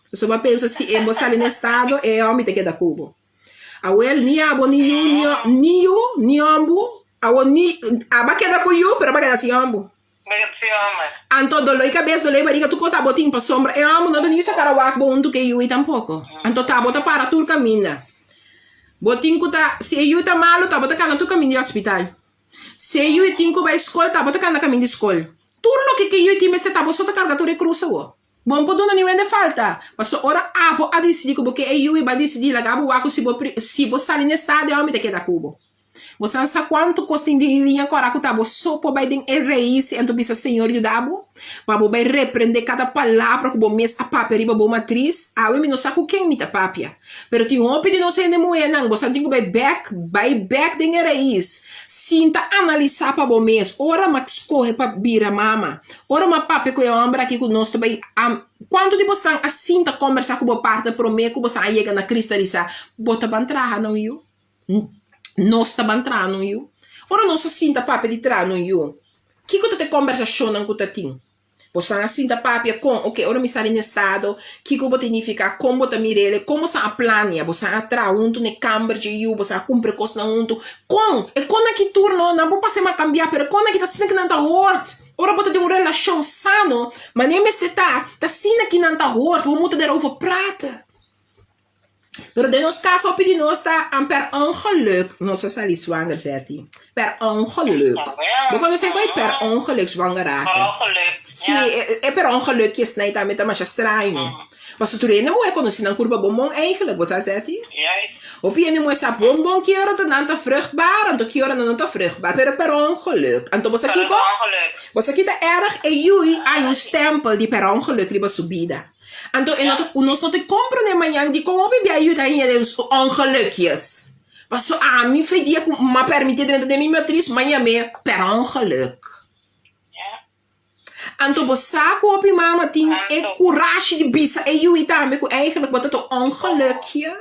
Pasobra bo a pensa si e bo sali na estado, e hòmber ta keda ku bo. Awel, ni abo ni yu, ni ni yu, ni ombu, awo ni, aba keda ku yu, pero aba keda sin ombu. Anto doloi kabes, doloi bariga, tur kos abo tin pasobra e ombu no ta ni sa kara wak bo huntu ku e yui tampoko. Anto ta bo ta para tur kaminda. Bo tin ku ta, si e yu ta malu, ta bo ta kana tur kaminda di hospital. Si e yui tin ku bai skol, ta bo ta kana kaminda di skol. Tur loke ku e yui tin mester ta bo so ta karga tur e krus awo. Bo no por duna niun hende falta. Pasobra ora abo a disidí ku bo ke e yu i bo a disidí laga bo wak ku si bo si bo sali na e stadio ami ta keda ku bo. Bo sa sa kuantu kos tin den e liña kòrá ku ta bo so por bai den e reis i anto bisa Señor yuda bo pa bo bai reprendé kada palabra ku bo mes a papia riba bo matris. Awe mi no sa ku ken mi ta papia, pero tin hopi di nos hende muhénan bo sa tin ku bai bèk bai bèk den e reis sinta analisá pa bo mes ora mi a skohe pa bira mama. Ora mi a papia ku e hòmber aki ku nos ta bai am, kuantu di bosan a sinta kombersá ku bo partner promé ku bosan a yega na kristalisá? Bo ta ban traha na un yu? Nos ta ban traha na un yu? Ora nos a sinta papia di traha na un yu, kiko ta e kombersashonnan ku ta tin? Bosan a sinta papia kon, oke, ora mi sali na estado, kiko bo ta nifiká, kon bo ta mir'el, kon bosan a plania, bosan a traha huntu na e kamber dje yu, bosan a kumpra e kosnan huntu, kon? E konnan ki tur no, nan por pasa e makambiá, pero e konnan ki ta asina ku nan ta hòrt. Ora bo ta den un relashon sano, manera mester ta, ta asina ki nan ta hòrt, bo muta derover prata. Pero den nos kaso hopi di nos ta an per ongeluk nos a sali zwanger zeti. Per ongeluk. Bo konosé ku e per ongeluk zwanger raken? Per ongeluk, Sí, e per ongeluk ki esnei tambe ta masha straño. Pasobra tur hende muhé konosé nan kurpa bon bon eigenlijk, bo sa zeti? Hopi hende muhé sa bon bon ki ora ta nan ta vruchtbaar anto ki ora nan no ta vruchtbaar, pero per ongeluk. Anto bo sa kiko? Bo sa ki ta erg? E yui hay un stempel di per ongeluk riba su bida. Anto e no ta, nos no ta comprende mañan dikon hopi bia yuda hende den su ongelukjes. Paso ami fe dia ku m'a permiti drenta den mi matris, m'a yam'é per ongeluk. Anto bo sa ku hopi mama tin e kurashi di bisa e yui tambe ku eigenlijk bo ta ta un ongelukje.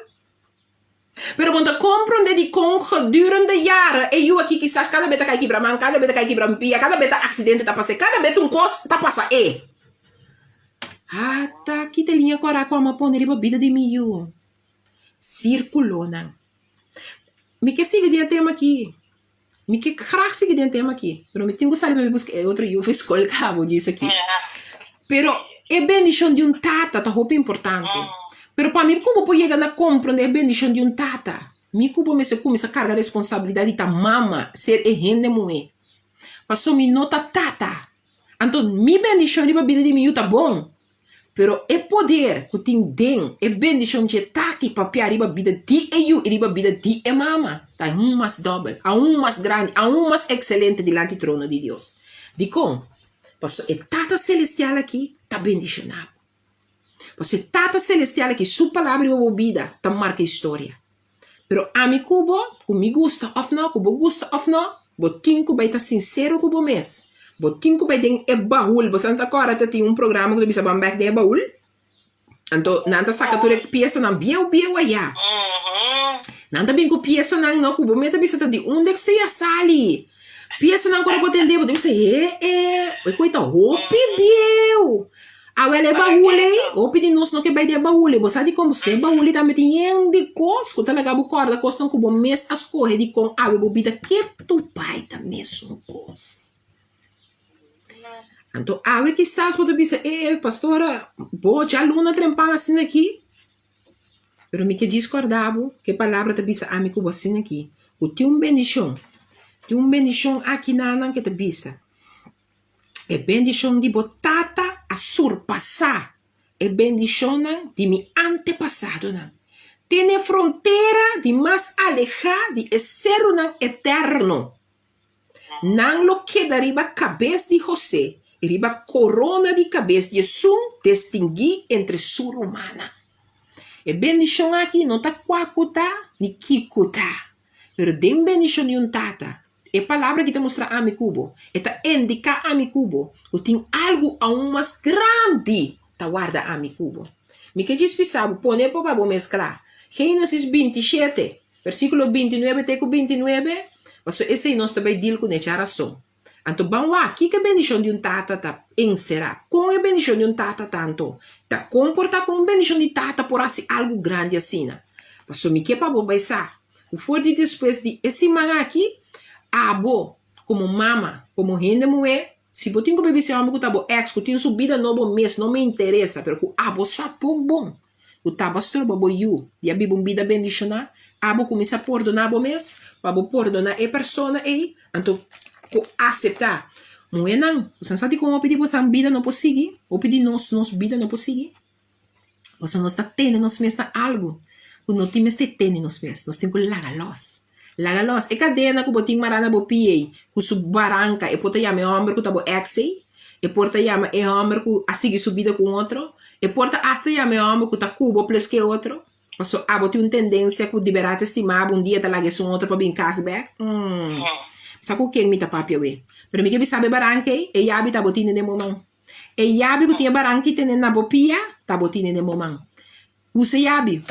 Pero bo ta comprende dikon gedurende jaren e yu aki kisas kada be ta kai kibra man, kada be ta kai kibra pia, kada be ta accidente ta pasa e, kada be ta un kos ta pasa e. Ata kita liña kòrá ku amo a pone riba bida di mi yu. Sirkulonan. Mi ke sigui den e tema aki. Mi ke graag sigui den e tema aki. Pero mi tin ku sali pa mi buska e otro yu for skol kabo djis aki. Pero e bendishon di un tata ta hopi importante. Pero pa mi ku bo por yega na komprondé e bendishon di un tata, mi ku bo mester kuminsá karga responsabilidat di ta mama, ser e hende muhé. Pasobra mi no ta tata. Anto mi bendishon riba bida di mi yu ta bon, pero e poder ku tin den e bendishon dje tata i papia riba bida di e yu i riba bida di e mama ta aun mas dòbel, aun mas grandi, aun mas ekselente dilanti trono di Dios. Dikon? Pasobra e Tata Selestial aki ta bendishoná bo. Pasobra e Tata Selestial aki su palabra riba bo bida ta marka historia. Pero ami ku bo, ku mi gusta òf no, ku bo gusta òf no, bo tin ku bai ta sinsero ku bo mes. Bo tin ku bai den e bahul. Bo sa ta kòrda ta tin un programa ku ta bisa ban bèk den e bahul? Anto nan ta saka tur e piesanan bieu bieu ayá. Nan ta bin ku piesanan no ku bo mes ta bisa ta di unda esei a sali. Piesanan ku ora bo tende bo ta bisa he e e koi ta hopi bieu. Awel e bahul ei hopi di nos no ke bai den e bahul ei. Bo sa dikon? Pasobra e bahul ei tambe tin yen di kos ku ta laga bo kòrda kosnan ku bo mes a skohe dikon awe bo bida ketu bai ta mesun kos. Anto awe kisas bo ta bisa, e pastora, bo djaluna trempan asina aki. Pero mi ke djis kòrda bo ku e palabra ta bisa ami ku bo asina aki, ku tin un bendishon, tin un bendishon aki na nan ke ta bisa, e bendishon di bo tata a surpasá e bendishonnan di mi antepasadonan, te na e frontera di mas alehá di e serunan eterno. Nan lo keda riba kabes di José i riba korona di kabes di esun destinguí entre su rumannan. E bendishon aki no ta kua ku ta ni kiko ta, pero den bendishon di un tata, e palabra aki ta mustra ami ku bo, e ta indiká ami ku bo ku tin algu aun mas grandi ta warda ami ku bo. Mi ke djis bisa bo, pone por pa bo meskla. Génesis 27, Versíkulo 29 te ku 29, Pasobra esei nos ta bai dil kuné djarason. Anto ban wak, kiko e bendishon di un tata ta enserá? Kon e bendishon di un tata ta anto? Ta kon por ta ku un bendishon di tata por hasi algu grandi asina? Pasobra mi ke pa bo bai sa ku for di despues di e siman aki, abo komo mama, komo hende muhé, si bo tin ku bai bisa e hòmber ku ta bo èks, ku tin su bida nobo mes, no mi interesa, pero ku abo sa bon bon ku taba stroba bo yu di a biba un bida bendishoná, abo kuminsá pordoná bo mes pa bo pordoná e persona ei, anto ku aseptá. Muhénan, boso sa dikon hopi di boso bida no por sigui? Hopi di nos, nos bida no por sigui? Pasobra nos ta tene nos mes na algu ku no tin mester tene nos mes, nos tin ku laga lòs. Laga lòs e kadena ku bo tin mará na bo pia ei, ku su baranka, e por ta yama e hòmber ku ta bo èks ei, e por ta yama e hòmber ku a sigui su bida ku un otro, e por ta asta yama e hòmber ku ta ku bo plus ku e otro, pasobra abo tin un tendensia ku di bèrdat ta stima bo un dia ta laga esun otro pa bin kas bèk. Umm. Sa ku ken mi ta papia awe. Pero mi ke bisa bo e baranka ei, e yabi ta bo tine den bo man. E yabi ku tin e baranka i tene na bo pia ta bo tine den bo man. Usa e yabi.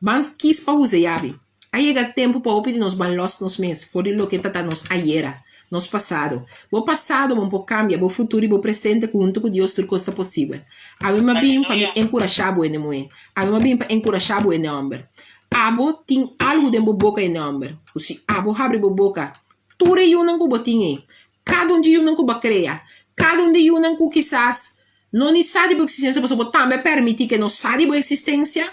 Ban kis pa usa yabi. A yega tempu pa hopi di nos ban lòs nos mes for di loke ta ta nos ayera, nos pasado. Bo pasado bon por kambia, bo futuro i bo presente ku huntu ku Dios tur kos ta posibel. Awe mi a bin pa mi enkurashá bo hende muhé. Awe mi a bin pa enkurashá bo hende hòmber. Abo tin algu den bo boka hende hòmber, ku si abo habri bo boka, tur e yunan ku bo tin ei, Kada un di yunan ku bo a krea, kada un di yunan ku kisas no ni sa di bo eksistensia pasobra bo tambe a permití ku e no sa di bo eksistensia,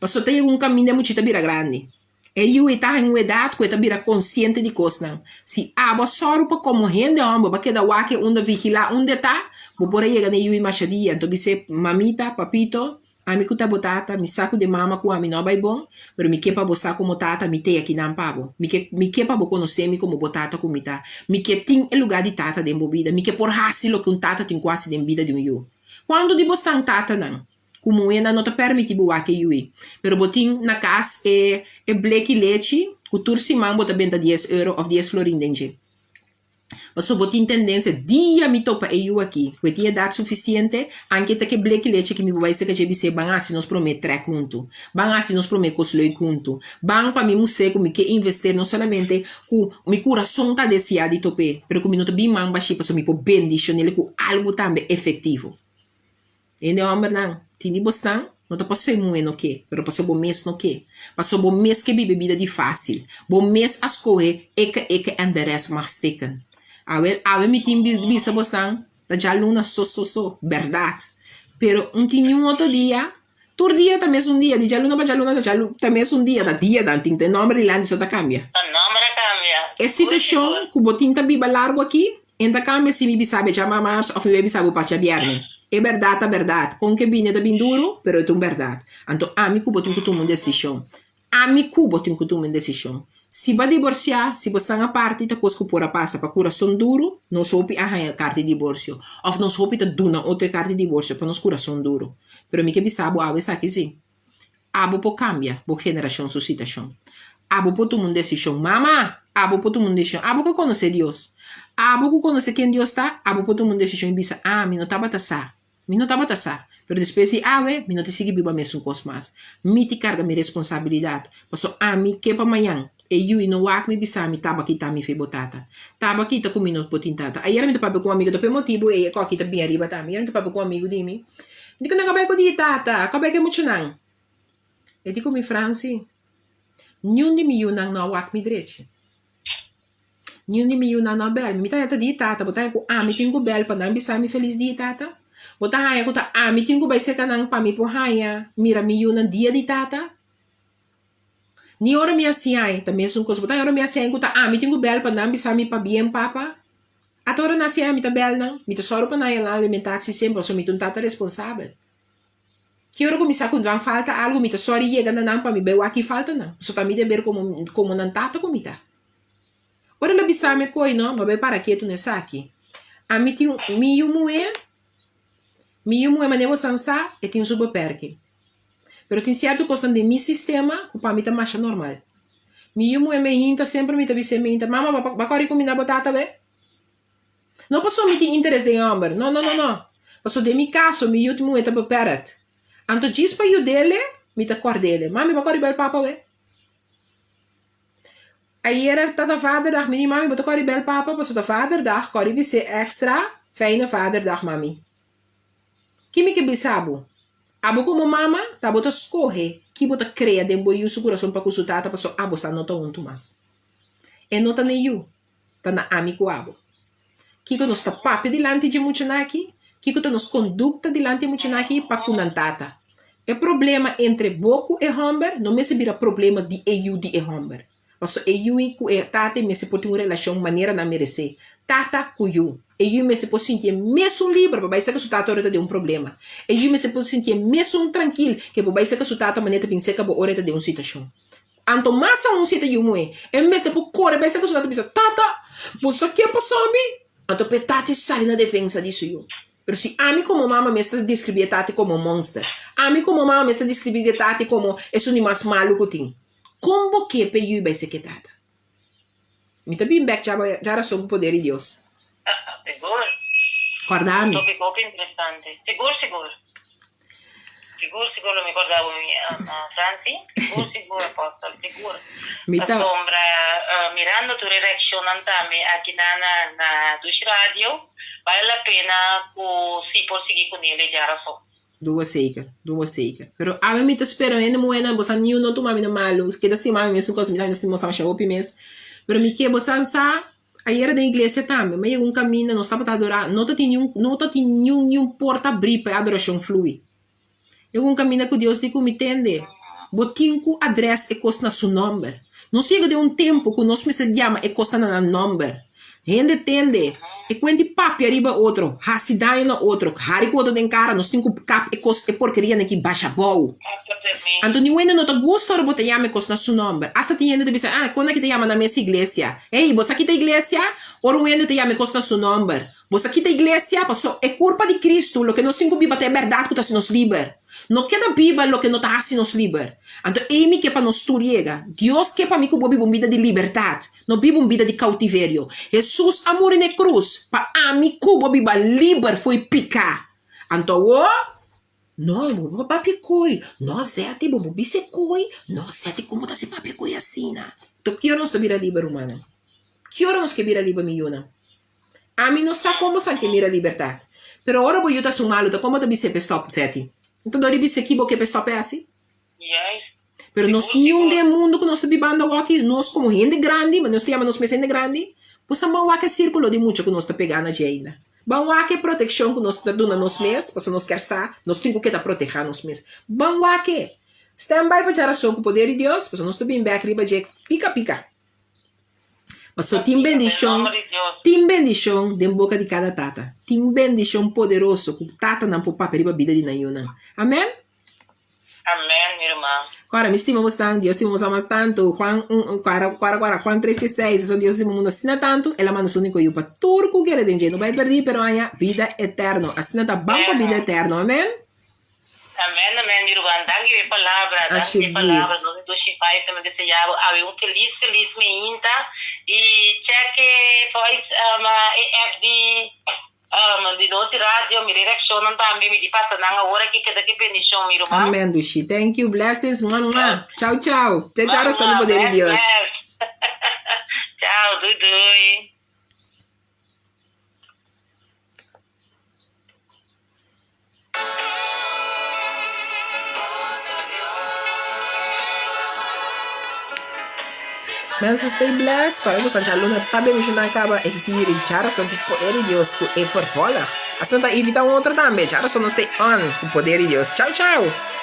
pasobra ta yega un kaminda e muchita bira grandi. E yu ei ta haña un edat ku e ta bira konsiente di kosnan. Si abo a sòru pa komo hende hòmber bo a keda wak e unda vigilá unda e ta, bo por a yega na e yu ei masha dia. Anto bis'é, Mamita, papito, Ami ku ta bo tata, mi sa ku den mama ku ami no a bai bon, pero mi ke pa bo sa komo tata mi t'e akinan pa bo. Mi ke mi ke pa bo konosé mi komo bo tata ku mi ta. Mi ke tin e lugá di tata den bo bida. Mi ke por hasi loke un tata tin ku hasi den bida di un yu. Kuantu di bo san tatanan ku muhénan no ta permití bo wak e yu ei, pero bo tin na kas e e bleki lechi ku tur siman bo ta benta dies euro òf dies florin den dje. Pasobra bo tin tendensia, dia mi topa e yu aki, ku e tin edat sufisiente, anke ta ke bleki lechi ki mi bo bai seka dje bis'é, ban hasi nos promé trèk huntu, ban hasi nos promé kos leuk huntu, ban pa mi mustr'é ku mi ke invester no solamente ku mi kurason ta deseá di top'é, pero ku mi no ta bin man bashí pasobra mi por bendishon'é ku algu tambe efektivo. Hende hòmbernan, tin di bosnan no ta pasobra e muhé no ke, pero pasobra bo mes no ke. Pasobra bo mes ke biba e bida di fásil. Bo mes a skohe eke eke en de rest mag stikken. Awel, awe mi tin bisa bosnan, ta djaluna so so so, bèrdat. Pero un tin niun otro dia. Tur dia ta mesun dia, di djaluna pa djaluna ta djalu ta mesun dia, ta dianan tin, ta e nòmber di landi so ta kambia. Ta nòmber a kambia. E situashon ku bo tin ta biba largu aki, en ta kambia si mi bisa bo djama mars òf mi bai bisa bo pas djabièrnè. E bèrdat ta bèrdat, kon ke bini e ta bin duru, pero e ta un bèrdat. Anto ami ku bo tin ku tuma un desishon. Ami ku bo tin ku tuma un desishon. Si bo a diborsiá, si bo stan aparti, ta kos ku por a pasa. Pa kurason duru, nos hopi a haña karta di diborsio. Òf nos hopi ta duna otro e karta di diborsio pa nos kurason duru. Pero mi ke bisa bo awe esaki si, Abo por kambia bo generashon su situashon. Abo por tuma un desishon. Mama! Abo por tuma un desishon. Abo ku konosé Dios. Abo ku konosé ken Dios ta, abo por tuma un desishon i bisa, Ah, mi no tabata sa. Mi no tabata sa, pero despues di awe mi no ta sigui biba mesun kos mas. Mi ti karga mi responsabilidat, paso ami ke pa mañan e yui no wak mi bisa mi taba kita mi fe bo tata. Taba kita ku mi no por tin tata. Ayera mi ta papia ku un amigo, ta pa e motibu ei e kò aki ta bin ariba tambe. Ayera mi ta papia ku un amigo di mi, mi di ku nan a bai ku di tata, ku a bai ku e muchanan. E di ku mi, Franci, niun di mi yunan no a wak mi drechi. Niun di mi yunan no a bel mi. Mi ta haña ta di tata, bo ta haña ku ami tin ku bel pa nan bisa mi felis dia tata? Bo ta haña ku ta ami tin ku bai seka nan pa mi por haña mira mi yunan dia di tata? Ni ora mi a siña ta mesun kos. Bo ta haña ora mi a siña ku ta ami tin ku bel pa nan bisa mi pabien papa? Ata ora nan a siña mi ta bel nan. Mi ta sòru pa nan haña nan alimentatie semper pasobra mi ta un tata responsabel. Ki ora ku mi sa ku nan falta algu mi ta sòri yega na nan pa mi bai wak ki falta nan. Pasobra ta mi deber komo komo nan tata ku mi ta. Ora el a bisa mi koe no, mi a bai para ketu na esaki. Ami tin mi yu muhé, mi yu muhé manera bo san sa e tin su beperking. Pero tin sierto kosnan den mi sistema ku pa mi ta masha normal. Mi yu muhé me hinta semper mi ta bis'é me hinta, mama bo a kòrda kuminda bo tata wè? No pasobra mi tin interes den e homber, no, no, no, no. Pasobra den mi kaso mi yu muhé ta beperkt. Anto djis pa yud'ele, mi ta kòrd'ele, Mami, bo a kòrda bel papa wè? Ayera ta ta vaderdag, mi di, Mami, bo ta kòrda bel papa? Pasobra ta vaderdag, kòrda bis'é èkstra, Fijne vaderdag, mami. Ki mi ke bisa bo? Abo komo mama, ta bo ta skohe ki bo ta krea den bo yu su kurason pa ku su tata pasobra abo sa no ta huntu mas. E no ta n'e yu. ta na ami ku abo. Kiko nos ta papia dilanti dje muchanan aki? Kiko ta nos kondukta dilanti e muchanan aki pa ku nan tata? E problema entre bo ku e hòmber no mester bira problema di e yu di e hòmber. Pasobra e yu i ku e tata mester por tin un relashon manera nan meresé. Tata ku yu. E yu mester por sinti e mesun liber pa bai seka su tata ora e ta den un problema. E yu mester por sinti e mesun trankil ke por bai seka su tata manera e ta bin seka bo ora e ta den un situashon. Anto mas aun si e ta yu muhé, e mester por kore bai serka su tata i bisa, Tata, bo sa ke pasó mi? Anto pa e tata e sali na defensa di su yu. Pero si ami komo mama mes ta deskribí e tata komo monster, ami komo mama mes ta deskribí e tata komo esun di mas malu ku tin, kon bo ke pa e yu bai serka e tata? Mi ta bin bek djarason ku poder di Dios. Sigur. Kòrda mi. Topic hopi interesante. Sigur, sigur. Sigur, sigur lo mi kòrda bo mi, Franci. Sigur, sigur, Apòstel, sigur. Mi ta. Pasobra mirando tur e reakshonnan tambe aki na na Dushi Radio, bale la pena ku si por sigui kuné le djarason. Duba zeker, duba zeker. Pero awe mi ta spera hende muhénan, bosan niun no tuma mi na malu, keda stima mi mesun kos, mi tambe ta stima bosan masha hopi mes. Pero mi ke bosan sa, ayera den iglesia tambe, mi a yega un kaminda, nos tabata adorá, no ta tin niun, no ta tin niun, niun porta abrí pa e adorashon flui. Yega un kaminda ku Dios di ku mi, Tende, bo tin ku adrès e kos na su nòmber. Nos yega den un tempu ku nos mester yama e kosnan na nan nòmber. Hende tende e kuenti papia riba otro, hasi daño na otro, hari ku otro den kara, nos tin ku kap e kos, e porkerianan aki basha bou. Anto niun hende no ta gusta ora bo ta yama e kos na su nòmber. Asta tin hende ta bisa, ah, kon aki ta yama nan mes iglesia? Ey, bo sa kita iglesia? Ora un hende ta yama e kos na su nòmber, bo sa kita iglesia? Paso e kurpa di Kristu, loke nos tin ku biba ta e bèrdat ku ta hasi nos liber. No keda biba loke no ta hasi nos liber. Anto ei mi ke pa nos tur yega. Dios ke pa mi ku bo biba un bida di libertat, no biba un bida di kautiverio. Hesus a muri na e krus pa ami ku bo biba liber fo'i piká. Anto awor, no, bo no papia koi, no zèti, bo no bisa e koi, no zèti, kon bo ta hasi papia koi asina? Anto ki ora nos ta bira liber, rumannan? Ki ora nos ke bira liber, mi yunan? Ami no sa kon bo san ke mira libertat. Pero ora bo yu ta su malu ta kon bo ta bis'é p'e stòp, Zeti? N ta dor di bis'é ki bo ke p'e stòp e hasi. Pero nos niun den e mundu ku nos ta bibando awoki, nos komo hende grandi, ma nos ta yama nos mes hende grandi, bo sa ban wak e sirkulo di mucha ku nos ta pegá na dje ainda. Ban wak e protekshon ku nos ta duna nos mes, pasobra nos kier sa, nos tin ku keda protehá nos mes. Ban wak e. Stand by pa djarason ku poder di Dios, pasobra nos ta bin bek riba dje pika pika. Pasobra tin bendishon, tin bendishon den boka di kada tata. Tin bendishon poderoso ku tatanan por papia riba bida di nan yunan. Amen. Amen, mi ruman. Kora, mi stima bos tantu, Dios stima bos mas tantu. Juan un, kora, kora, kora, Juan tres dieseis, Pasobra Dios stima mundu asina tantu, El a manda Su úniko Yu pa tur ku kere den dje no bai pèrdí, pero haña bida eterno. Asina ta ban pa bida eterno. Amen. Amen, amen, mi ruman. Danki pa e palabra, danki pa e palabra. Nos di Dushi Vibes ta deseá bo awe un felis, felis meinta. I check e voice, e app di. Di nos di radio mira e reaccionnan tambe mi di pasa nan awor aki keda ki bendicion mi ruman. Amen Dushi thank you blessings mua mua chao chao te chao resa ku poder di Dios. Chao dui dui. Mensen stay blessed para ku Sancha Luna ta bendiciona caba exigir di Jarason ku poder di Dios ku e vervolg. Asina ta invita un otro tambe. Jarason nos stay on ku poder di Dios. Chao chao.